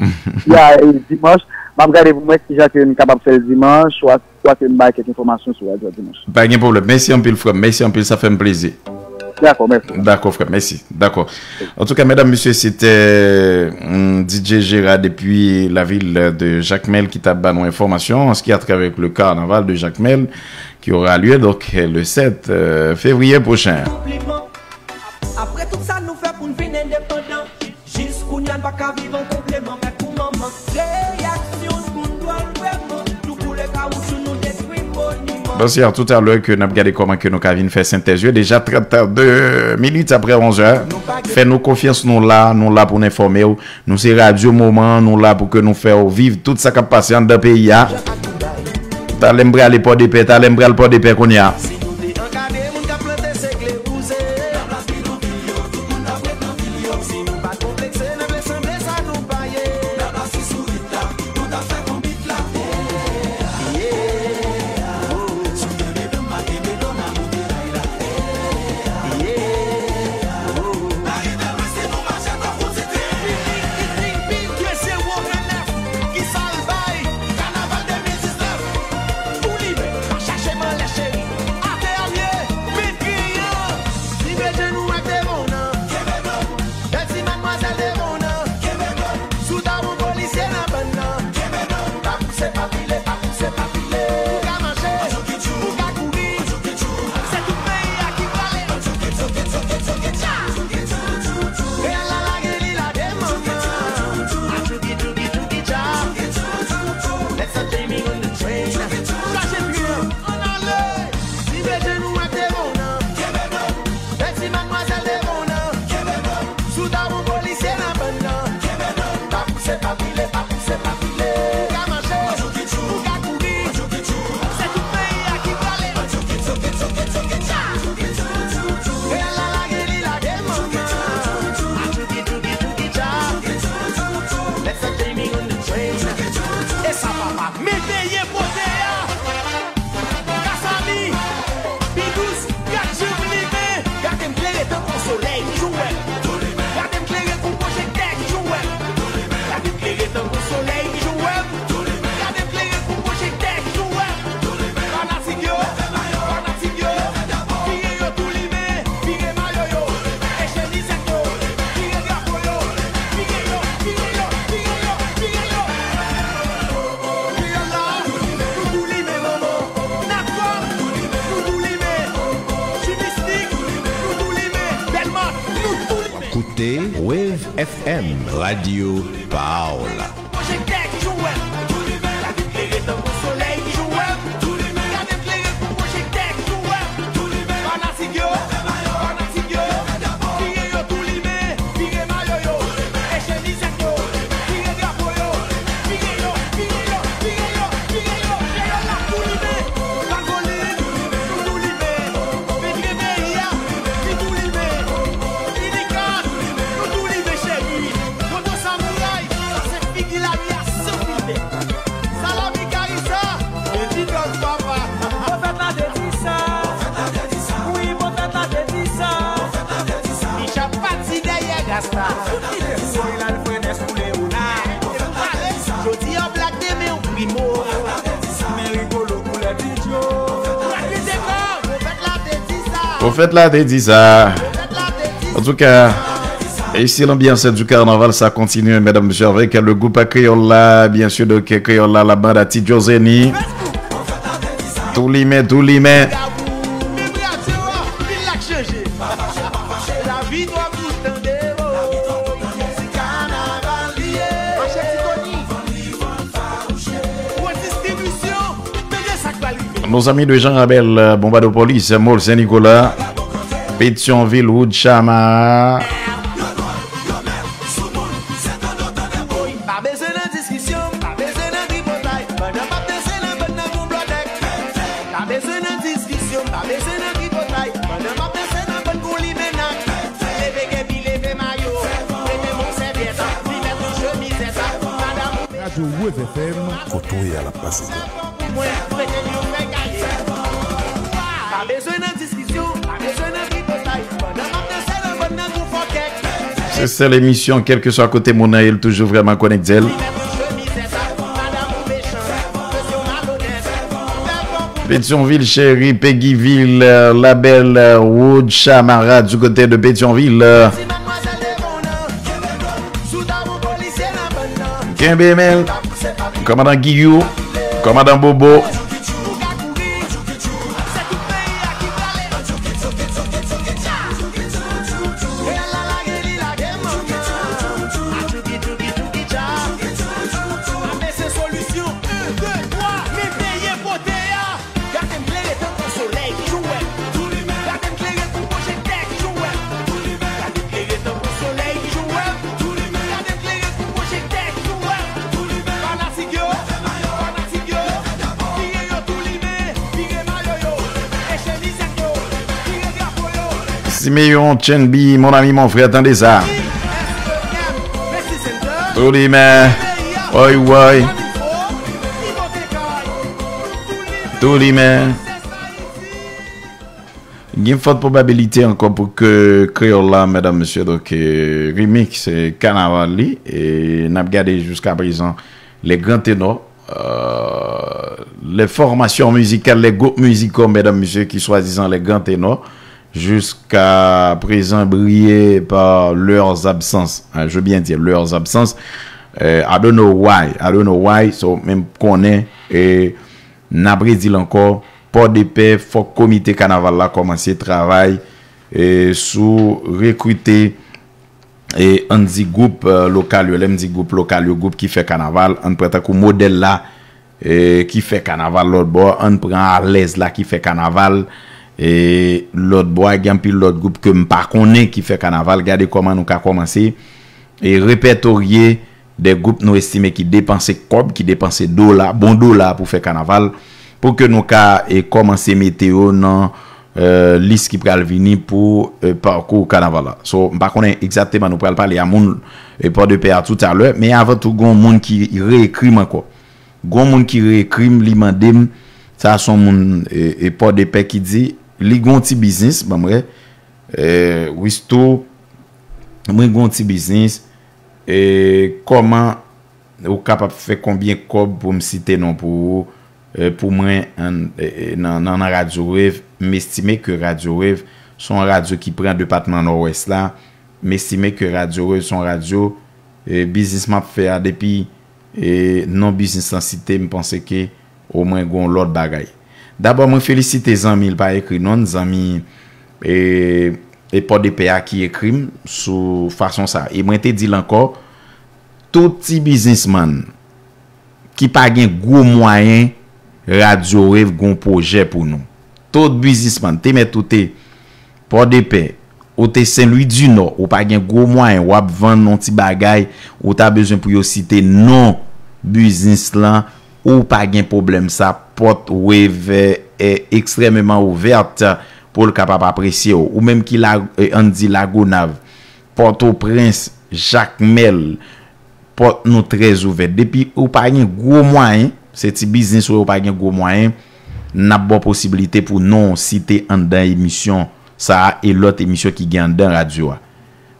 Ya, e dimanch, m ap gade pou m wè kijan ke m kapab fè l dimanch, swa, swa ke m bay kèk enfòmasyon sou radyo a dimanch. Pa gen pwoblèm. Mèsi anpil, frè m. Mèsi anpil, sa fè m plezi. Dakò, mèsi. Dakò, frè, mèsi. Dakò. Antouka, medam, mesye, se te, mm, D J Gérard depi lavil de Jakmèl ki t ap ba nou enfòmasyon an ce qui a trait avec le carnaval de Jakmèl qui aura lieu donc le sept, euh, février prochain. Konpliman. Apre tout sa nou fè pou n vin endepandan, jis kounye a n pa ka viv an konpleman, men pou moman, reyaksyon moun dwòl vrèman, nou boule kawoutchou, nou detwi moniman. Bonsoir, tout à l'heure ke n ap gade kòman ke nou ka vin fè sentèz yo. Deja trant de minit apre onz è. Fè nou konfyans, nou la, nou la pou n enfòme w. Nou se radyo moman an, nou la pou ke nou fè w viv tout sa k ap pase anndan peyi a. Talè m prale Pòdepè, talè m pral Pòdepè kounye a. Bèl ti madmwazèl de mond nan, kenbe bon. Si w ta yon polisye nan bann nan, kenbe bon. Pa pouse, pa pile, pa pouse, pa pile. Ou ka mache, ou ka kouri. Se tout peyi a ki prale. Reyèl la lage li la demann. Let's a Jamie on the train. Chache pye, ann ale. Si w bezwen nou ak de mond nan, kenbe bon. Bèl ti madmwazèl de mond nan, kenbe bon. Si w ta yon polisye nan bann nan, kenbe bon. Pa pouse, pa pile, pa pouse, pa pile. Ou ka mache, ou ka kouri. Se tout peyi a ki prale. Reyèl la lage li la demann. Let's a Jamie on the train. E sa papa, men veye pote a. Kasami, pi dous, gad jan m limen. Gade m klere tankou solèy ki jwenn. Gade m klere kou pwojektè ki jwenn. Gade m klere tankou solèy ki jwenn. Gade m klere kou pwojektè ki jwenn. Fanatik yo, fanatik yo, vire yo tou limen, vire mayo yo, e chemiz yo, vire drapo yo, vire yo, vire yo, vire yo, vire yo. Kreyòl la, nou tou limen manman. Natcom, nou tou limen. Jimistik, nou tou limen. Dèlma, nou tou limen. Koute Wave F M, radyo pa w la. Pwojektè ki jwenn. Gade m klere tankou solèy ki jwenn. Gade m klere kou pwojektè ki jwenn. Fanatik yo, fanatik yo, vire yo tou limen, vire mayo yo, e chemiz yo, vire drapo yo, vire yo, vire yo, vire yo, vire yo. Kreyòl la tou limen, Lakolin, nou tou limen, Petrepeya, nou tou limen, Ilikas, nou tou limen cheri, Moto Samouray, sa se figi Pwofèt la te di sa. En tout cas, ici l'ambiance du carnaval, ça continue, mesdames, messieurs, avec le groupe Créole là, bien sûr, donc Créole là, la bande à Ti Joseni. Tou limen, tou limen. Nos amis de Jan Rabèl, Bonbadopolis, Mòl Sen Nikola, Petyonvil, Wood Chama. Pa bezwen nan diskisyon, pa bezwen nan tripotay. Pandan m ap danse nan bann nan gon blòdèk. Pa bezwen nan diskisyon, pa bezwen nan tripotay. Pandan m ap danse nan bann gon limenak. Leve kèpi, leve mayo. Mete mon sèvyèt, li mèt yon chemizèt. Madanm ou Radio Wave F M. Kote w ye a l ap pase byen. Mwen, mete yon fèy kaye. Pa bezwen nan diskisyon, pa bezwen nan tripotay. Pandan m ap danse nan bann nan gon fòkèk. Se sèl emisyon, kèlkeswa kote moun nan ye, l toujou vrèman konekte l. Petyonvil cheri, Peguiville, euh, la belle, euh, Wood Chamara du côté de Petyonvil. Euh. Kenbe men. Kòmandan Giyou, kòmandan Bobo. Gade m klere tankou solèy ki jou wè m. Gade m klere kou pwojektè ki jou wè m. Gade m klere tankou solèy ki jou wè m. Gade m klere kou pwojektè ki jou wè m. Fanatik yo, fanatik yo, vire yo tou limen, vire mayo yo, e chemiz yo, vire drapo yo. Simeon Chenby, mon ami, mon frère, tande sa. Tou limen, woy, woy. Tou limen. Gen fòt pwobabilite ankò pou ke Kreyòl la, medam, mesye, donk, eh, remix, eh, kanaval li, e n ap gade jiska prezan les grands ténors, euh, les formations musicales, les groupes musicaux, mesdames, messieurs, qui soi-disant les grands ténors, jusqu'à présent brillés par leurs absences. Hein, je veux bien dire leurs absences. Euh, I don't know why. I don't know why. So, menm konnen, e n ap redi l ankò, Pòdepè, fòk komite kanaval la kòmanse travay, e, sou rekrite, e, ann di gwoup, e, lokal yo. Lè m di gwoup lokal yo, gwoup ki fè kanaval, ann pran tankou Modèl la, e, ki fè kanaval lòtbò, ann pran Alèz la ki fè kanaval, e, lòtbò a, gen anpil lòt gwoup ke m pa konnen ki fè kanaval. Gade kòman nou ka kòmanse e repètorye de gwoup nou estime ki depanse kòb, ki depanse dola, bon dola pou fè kanaval, pou ke nou ka, e, kòmanse mete yo nan, e, lis ki pral vini pou, e, pakou kanaval la. So, m pa konnen egzakteman, nou pral pale a moun, e, Pòdepè a toutalè, men avan tou, gon moun ki reekri m ankò. Gon moun ki reekri m, li mande m, sa se yon moun, e, e, Pòdepè ki di, li gon ti biznis, ban m wè, e, Wisto, mwen gon ti biznis, e, kòman ou kapab fè konbyen kòb pou m site non pou ou, e, pou mwen, an, e, e, nan, nan, nan Radyo Wave, m estime ke Radyo Wave se yon radyo ki pran depatman Nòdwès la, m estime ke Radyo Wave se yon radyo, e, biznis m ap fè a depi, e, non biznis lan site, m panse ke omwen gon lòt bagay. Dabò, mwen felisite zanmi, l pa ekri non l, zanmi, e, e Pòdepè a ki ekri m sou fason sa. E mwen te di l ankò, tout ti biznismann ki pa gen gwo mwayen, Radyo Wave gon pwojè pou nou. Tout biznismann, te mèt ou te Pòdepè, ou te Sen Lwi di Nò, ou pa gen gwo mwayen, w ap vann yon ti bagay, ou ta bezwen pou yo site non biznis lan, ou pa gen pwoblèm sa, pòt Wave, e, ekstrèmeman ouvèt pou l kapab apresye w. Ou menm ki la, e, ann di Lagonav, Pòtoprens, Jakmèl, pòt nou trè ouvè. Depi ou pa gen gwo mwayen, se ti biznis ou ye, ou pa gen gwo mwayen, n ap ba w posiblite pou non w site anndan emisyon sa a e lòt emisyon ki gen anndan radyo a.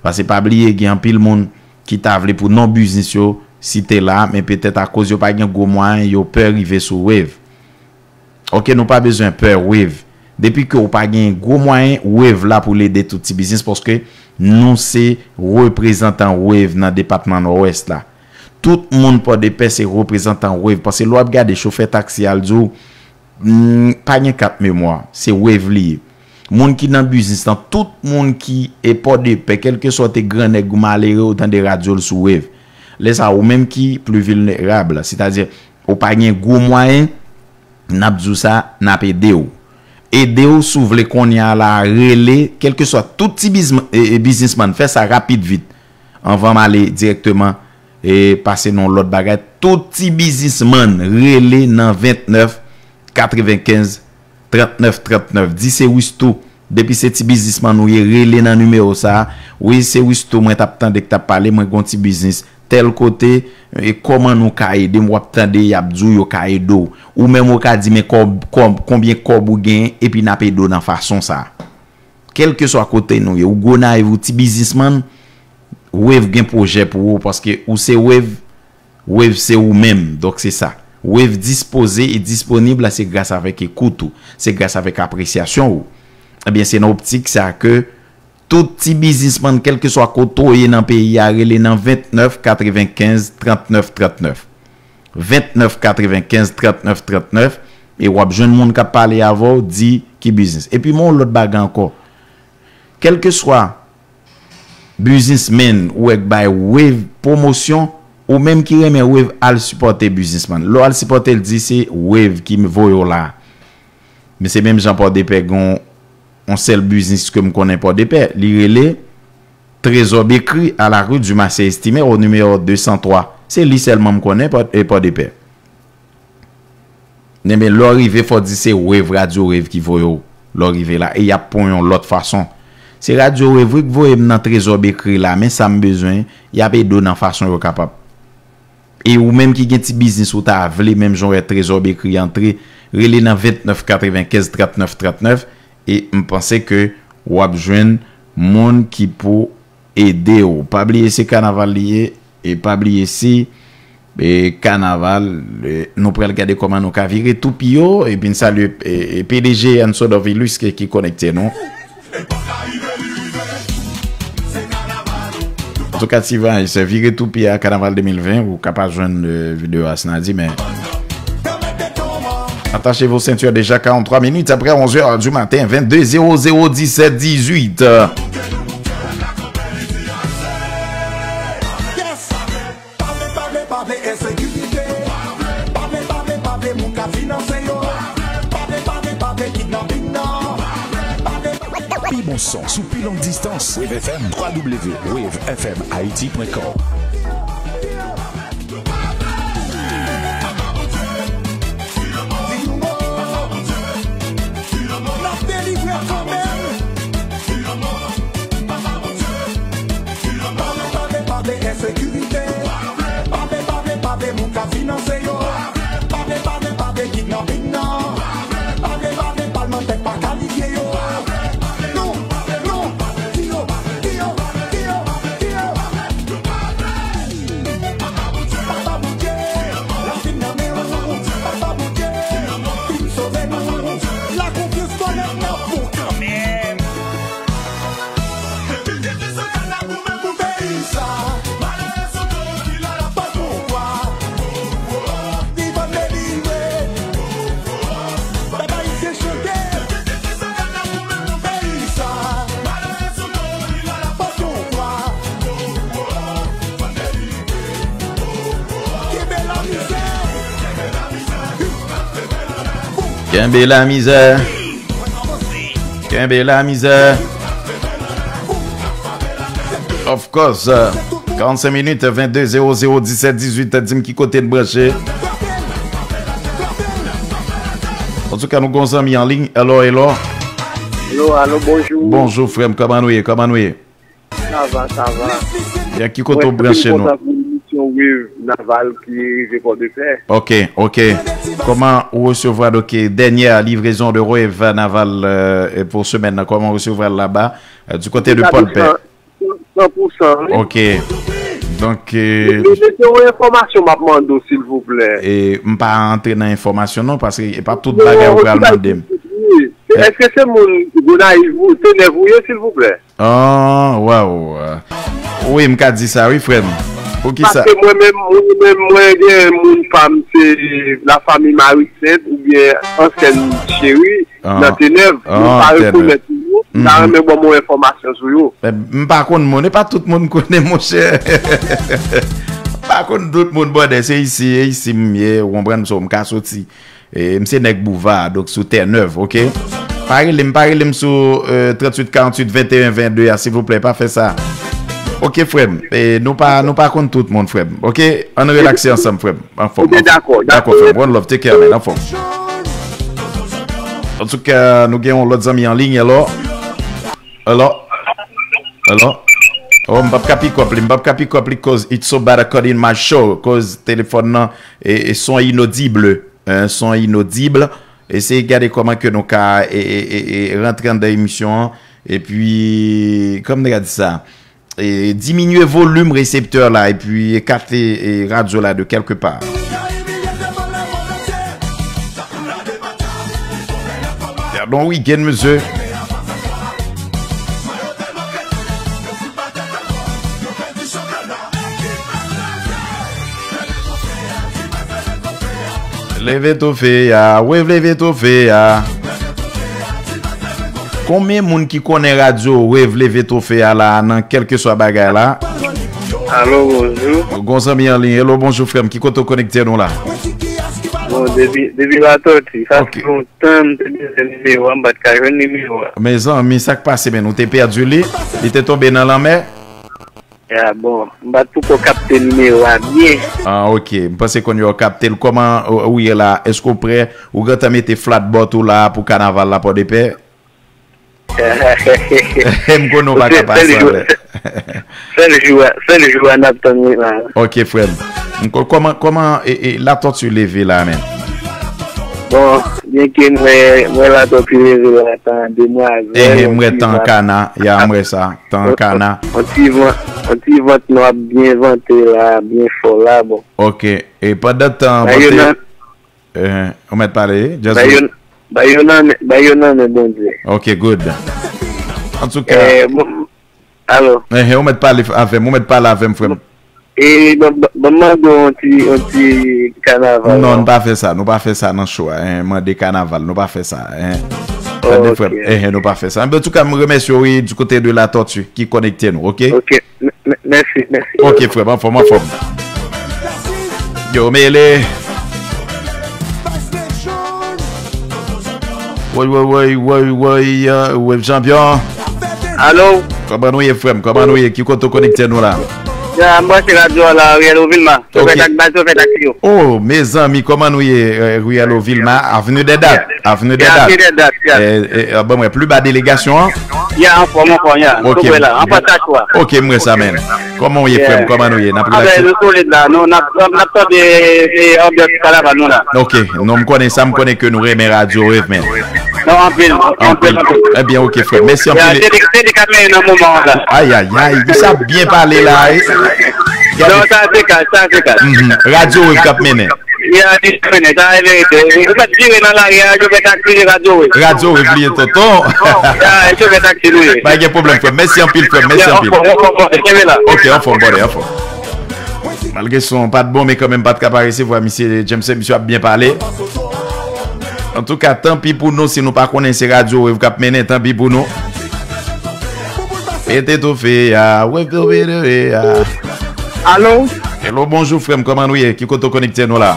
Paske pa bliye, gen anpil moun ki ta vle pou non biznis yo site la, men petèt akoz yo pa gen gwo mwayen, yo pè rive sou Wave. Oke, nou pa bezwen pè Wave. Depi ke ou pa gen gwo mwayen, Wave la pou l ede tout ti biznis, paske nou se reprezantan Wave nan depatman Nòdwès la. Tout moun Pòdepè se reprezantan Wave, paske lè w ap gade chofè taksi a, l di w, mm, pa gen kat memwa, se Wave li ye. Moun ki nan biznis lan, tout moun ki e Pòdepè, kèlkeswa w te grannèg ou malere, ou tande radyo l sou Wave. Lè sa a, ou menm ki pli vilnerab, sètadi ou pa gen gwo mwayen, n ap di w sa, n ap ede w. Ede w, si w vle kounye a la, rele, kèlkeswa tout ti bizm-, e, e, biznismann, fè sa rapid vit. Anvan m ale dirèkteman e pase nan yon lòt bagay, tout ti biznismann rele nan vennèf katrevenkenz trannèf trannèf. Di se Wistou. Depi se ti biznismann ou ye, rele nan nimewo sa a. Wi, se Wistou, mwen t ap tande k t ap pale, mwen gon ti biznis tèl kote, e kòman nou ka ede m, w ap tande y ap di w yo ka ede w. Ou menm ou ka di, men kòb, kòb, konbyen kòb ou genyen, epi n ap ede w nan fason sa a. Kèlkeswa kote nou ye, ou Gonayiv, ou ti biznismann, Wave gen pwojè pou ou, paske ou se Wave, Wave se ou menm, donk se sa. Wave dispoze e disponib la, se gras avèk ekout ou, se gras avèk apresyasyon ou. Ebyen, se nan optik sa ke tout ti biznismann, kèlkeswa kote w ye nan peyi a, rele nan vennèf katrevenkenz trannèf trannèf. Vennèf katrevenkenz trannèf trannèf, e w ap jwenn moun k ap pale avè w, di ki biznis. Epi, men yon lòt bagay ankò. Kèlkeswa biznismenn ou wè k bay Wave pwomosyon, ou menm ki renmen Wave, al sipòte biznismann. Lè w al sipòte l, di se Wave ki voye w la. Men se menm jan Pòdepè gen yon sèl biznis ke m konnen Pòdepè, li rele Trésor Becry à la rue du Marché Estimé au numéro deux cent trois. Se li sèlman m konnen Pò-, e Pòdepè. Ebyen, lè w rive, fò w di se Wave, Radyo Wave ki voye w lè w rive la, e y ap pran w yon lòt fason. Se Radyo Wave wi k voye m nan Trésor Becry la, men sa m bezwen, y ap ede w nan fason yo kapab. E ou menm ki gen ti biznis ou ta vle, menm jan w wè Trésor Becry antre, rele nan vennèf katrevenkenz trannèf trannèf, e m panse ke w ap jwenn moun ki pou ede w. Pa bliye se kanaval li ye, e pa bliye se, e, kanaval, e, nou pral gade kòman nou ka vire toupi yo, epi n salye, e, e, P D G Anso Dorvilus ki, ki konekte nou. Antouka, ti va, se vire toupi a kanaval de mil ven, ou ka pa jwenn, e, videyo a, s n a di, men attachez vos ceintures, déjà quarante-trois minutes après onze heures du matin, vingt-deux zéro zéro dix-sept dix-huit. Yes! Pa vle, pa vle, pa vle ensekirite. Pa vle, pa vle, pa vle moun ka finanse yo. Pa vle, pa vle, pa vle kidnaping nan. Pa vle, pa vle, pa vle. Pi bon son sou pi long distans. Wave F M, w w w point wave f m haiti point com. N ap delivre kanmenm. Pa vle, pa vle, pa vle ensekirite. Pa vle, pa vle, pa vle moun ka finanse yo. Pa vle, pa vle, pa vle kidnaping nan. Pa vle, pa vle palmantè pa kalifye yo. Non, non, di yo, di yo, di yo, di yo. Papa Bondye, la fin nan men w. Papa Bondye, fin sove nou. La konfyans kònèt nan bon kanmenm. Pou peyi sa, malere sou do ki la la pa pouvwa. Li va delivre. Pèp ayisyen chante. Pou peyi sa, malere sou do ki la la pa pouvwa. Kenbe la mizè. Kenbe la mizè. Kenbe la mizè. Of course. Karannsenk minit, vennde zewo zewo disèt dizuit, di m ki kote n branche. Antouka, nou gon zanmi an liy. Hello, hello. Hello, alo, bonjou. Bonjou, frè m. Kòman nou ye? Kòman nou ye? Sa va, sa va. Ya, ki kote w branche nou? Mwen, anpil kontan pou emisyon Wave Naval ki rive Pòdepè. Ok, ok. Kòman ou resevwa, donk, dènyè livrezon de Wave Naval, euh, pou semèn nan? Kòman ou resevwa l laba, euh, du côté de Pòdepè? San pou san, wi. Ok. Donk, euh, men, men se yon enfòmasyon m ap mande w, silvouplè. E m pa antre nan enfòmasyon, non, paske e pa tout bagay ou pral mande m. Wi. Èske se moun Gonayiv ou, Tenèv ou ye, silvouplè? Ah, waw. Wi, m ka di sa, wi, frè m. Poukisa? Paske mwen menm, mwen menm, mwen gen moun pa m, se lafanmi Marisent oubyen ansyèn cheri nan Tenèv. Mwen pa rekonèt yo. M ta renmen ban m yon enfòmasyon sou yo. M pa konn moun, e pa tout moun m konnen, monchè. M pa konn tout moun, brother, se isi, e isi m ye, ou konprann, so m ka soti. E, m se nèg Boulva, donk sou Tè Nèv, oke? Pa rele m, pa rele m sou, euh, tranntuit karanntuit venteyen vennde a, silvouplè, pa fè sa. Oke, frè m, e, nou pa, nou pa konn tout moun, frè m, oke? Ann relakse ansanm, frè m, anfòm. Oke, dakò, dakò, frè m. One love, take care, man, anfòm. Antouka, nou gen yon lòt zanmi an liy, hello? Hello? Hello? Oh, m p ap ka pick up li, m p ap ka pick up li, cause it's so bad according my show, cause telefòn nan, e, e son inodible. Hein, son inodible. Eseye gade kòman ke nou ka, e, e, e, e, rantre anndan emisyon an. Epi, kòman nou ka di sa? E, diminye volim reseptè la, epi ekate, e, radyo la de kèlke pa. Gadon wikenn, mesye. Leve tofe a, Wave leve tofe a. Konbyen moun ki konnen radyo Wave leve tofe a la nan kèlkeswa bagay la? Alo, bonjou. Gon zanmi an liy. Hello, bonjou, frè m. Ki kote w konekte nou la? Bon, depi, depi Latòti, sa fè lontan m te bezwen nimewo a, m pa t ka jwenn nimewo a. Mezanmi, sa k pase, men? Ou te pèdi li? Li te tonbe nan lanmè? Ya, bon, m pa t poko kapte nimewo a byen. Ah, oke. M panse kounye a w kapte l. Kòman ou, ou ye la? Èske w prè? Ou gentan mete flatbòt ou la pou kanaval la Pòdepè? M konnen w pa ka pase anlè. Sèl jou a, sèl jou a n ap tann wi la. Oke, frè m. M ko-, kòman, kòman, e, e, Latòti leve la, men? Bon, byenke m wè, m wè Latòti leve la, tan demwazèl, eh, m wè tan kana, ya, m wè sa, tan kana. On ti vant, on ti vant nou ap byen vante la, byen fò la, bon. Oke, e pandan tan, Bayona, Eh, ou mèt pale, just wait. Ba yo nan men, ba yo nan men Bondye. Ok, good. Antouka. Eh, bon, alo. Eh, eh, ou mèt pale avè m, ou mèt pale avè m, frè m. E, ban, ban, ban m mande w yon ti, yon ti kanaval, non, non, nou pa fè sa, nou pa fè sa nan show a, eh, mande kanaval, nou pa fè sa, eh. Tande, frè m, eh, eh, nou pa fè sa. Anben, antouka, m remèsye w, wi, du côté de la Tortue, ki konekte nou, ok? Ok. M-, m-, mèsi, mèsi. Ok, frè m, anfòm, anfòm. Yo, mele. Woy, woy, woy, woy, woy, euh, Wave Champion. Alo? Kòman nou ye, frè m? Kòman nou ye? Ki kote w konekte nou la? Ya, m branche radyo a la, Ariel Ovilma. Ok. Chofè tak-, bay chofè taksi yo. Oh, mezanmi, kòman nou ye, euh, Ariel Ovilma? Avenue des Dattes. Avenue des Dattes. Ya, Avenue des Dates, ya. Eh, eh, ah, bon, mwen, pli ba delegasyon an. Ya, anfòm, anfòm, ya. Ok. Tou prè la, anfas Kachou a. Ok, m wè sa, men. Kòman w ye, frè m? Kòman nou ye? N ap relax. Anben, nou solid la. Nou, n ap, n ap, n ap tande, eh, anbyans kanaval nou la. Ok. Non, m konnen sa, m konnen ke nou renmen radyo Wave, men. Non, anpil, anpil, anpil. Ebyen, ok, frè m. Mèsi anpil. Ya, se li, se li k ap mennen nan moman an la. Ay, ay, ay. Misye ap byen pale la, eh. Non, sa se ka, sa se ka. Mhm. Radyo Wave k ap mennen. Ya, li fini, sa e verite. Ou mèt vire nan lari a, chofè taksi li, radyo Wave. Radyo Wave li ye, tonton. Ya, chofè taksi nou ye. Pa gen pwoblèm, frè m. Mèsi anpil, frè m. Mèsi anpil. Ok, anfòm, brother, anfòm. Malgre son pa t bon, men kanmenm pa t ka pa resevwa misye James, misye ap byen pale. Antouka, tanpi pou nou si nou pa konnen se radyo Wave k ap mennen, tanpi pou nou. Pete tofe a, Wave tofe a. Alo? Hello, bonjou, frè m, kòman nou ye? Ki kote w konekte nou la?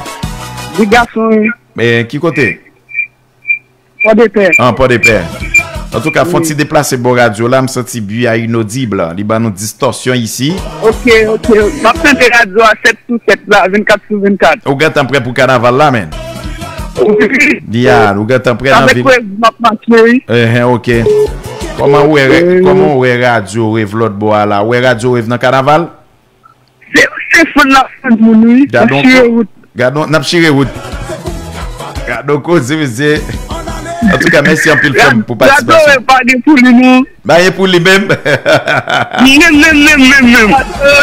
Di gason, wi. Men, ki kote? Pòdepè. Ah, Pòdepè. Antouka, fè yon ti deplase bò radyo la, m santi bri a inodib. Li ban nou distòsyon isi. Ok, ok. M ap tande radyo a sèt sou sèt la, vennkat sou vennkat. Ou gentan prè pou kanaval la, men? Wi. Ya, ou gentan prè nan vil. Avèk Wave m ap mache, wi. Ehe, ok. Kòman ou wè, kòman ou wè radyo Wave lòt bò a la? Ou wè radyo Wave nan kanaval? Se, se fann la fann moun, wi. N ap chire wout. Gadon, n ap chire wout. Gadon koze, mesye. Antouka, mèsi anpil, frè m, pou patisipasyon. Gadon, pa gen pou li, non. Pa gen pou li menm. Menm, menm, menm, menm, menm.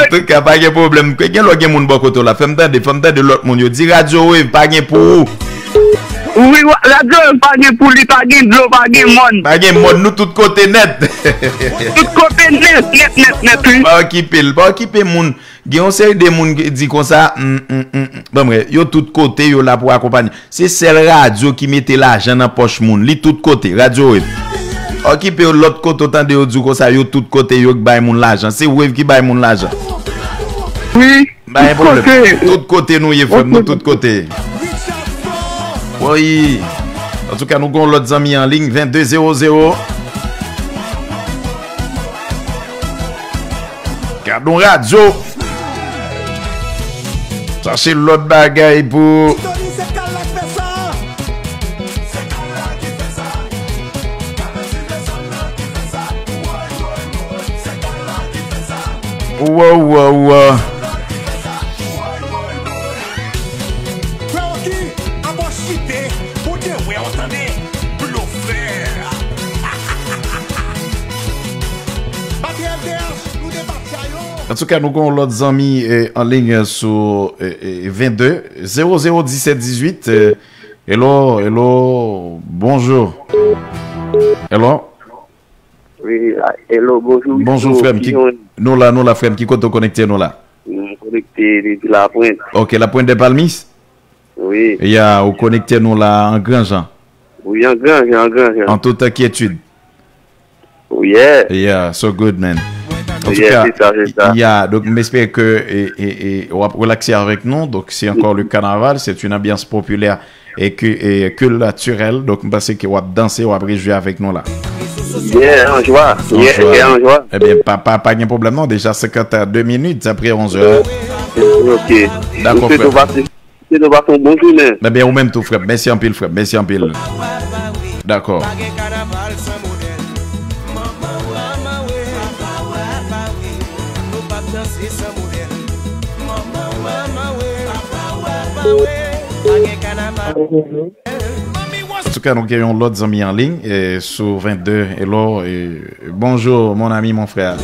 Antouka, pa gen pwoblèm. Gen lè gen moun bò kote w la. Fè m tande, fè m tande lòt moun yo. Di radyo Wave, pa gen pou ou. Wi, wa- radyo pa gen pouli, pa gen dlo, pa gen mòn. Pa gen mòn, nou tout kote nèt. Tout kote nèt, nèt, nèt, nèt, wi. Pa okipe l, pa okipe moun. Gen yon seri de moun ki di konsa, mm, mm, mm, mm. Bon, bref, yo tout kote, yo la pou akonpanye. Se sèl radyo ki mete lajan nan pòch moun. Li tout kote, radyo web. Okipe yo lòt kote, w tande yo di w konsa, yo tout kote, yo k bay moun lajan. Se web ki bay moun lajan. Wi. Pa gen pwoblèm. Tout kote nou ye, frè m, nou tout kote. Woy. Antouka, nou gon lòt zanmi an liy, vennde zewo zewo. Gad yon radyo. Sa se lòt bagay pou Wow, wow, wow. Frè Oki, abò chite, Bondye wè w tande, blofè. Batè L D H, nou debati a yo. Antouka, nou gon lòt zanmi eh, an liy eh, sou eh, eh, vennde zewo zewo disèt dizuit. Eh, hello, hello, bonjou. Hello. Wi, a- hello, bonjou. Bonjou, frè m. Ki, nou la, nou la, frè m. Ki kote w konekte nou la? M konekte depi Lapwent. Ok, Lapwent de Palmis? Wi. Ya, ou konekte nou la an gran jan. Wi, an gran jan, an gran jan. An tout enkyetid. Wi, yeah. Yeah, so good, man. An tou Yeah, ka, se sa, se sa. Ya, donk, m espere ke e, e, e, w ap relakse avèk nou. Donk, c'est encore le carnaval, c'est une ambiance populaire et, cu- et culturelle. Donk, m panse ke w ap danse, w ap rejwi avèk nou la. Yeah, an jwa. An Yeah, jwa. Yeah, an jwa. Ebyen, pa, pa, pa gen pwoblèm non. Deja senkannde minit apre onz è. Ok. Dakò, frè. Mwen swete w pase, mwen swete w pase yon bon jounen. Ebyen, ou menm tou, frè m. Mèsi anpil, frè m. Mèsi anpil. Dakò. Antouka, nou gen yon lòt zanmi an liy eh, sou vennde. Hello, eh, bonjour, mon ami, mon frère.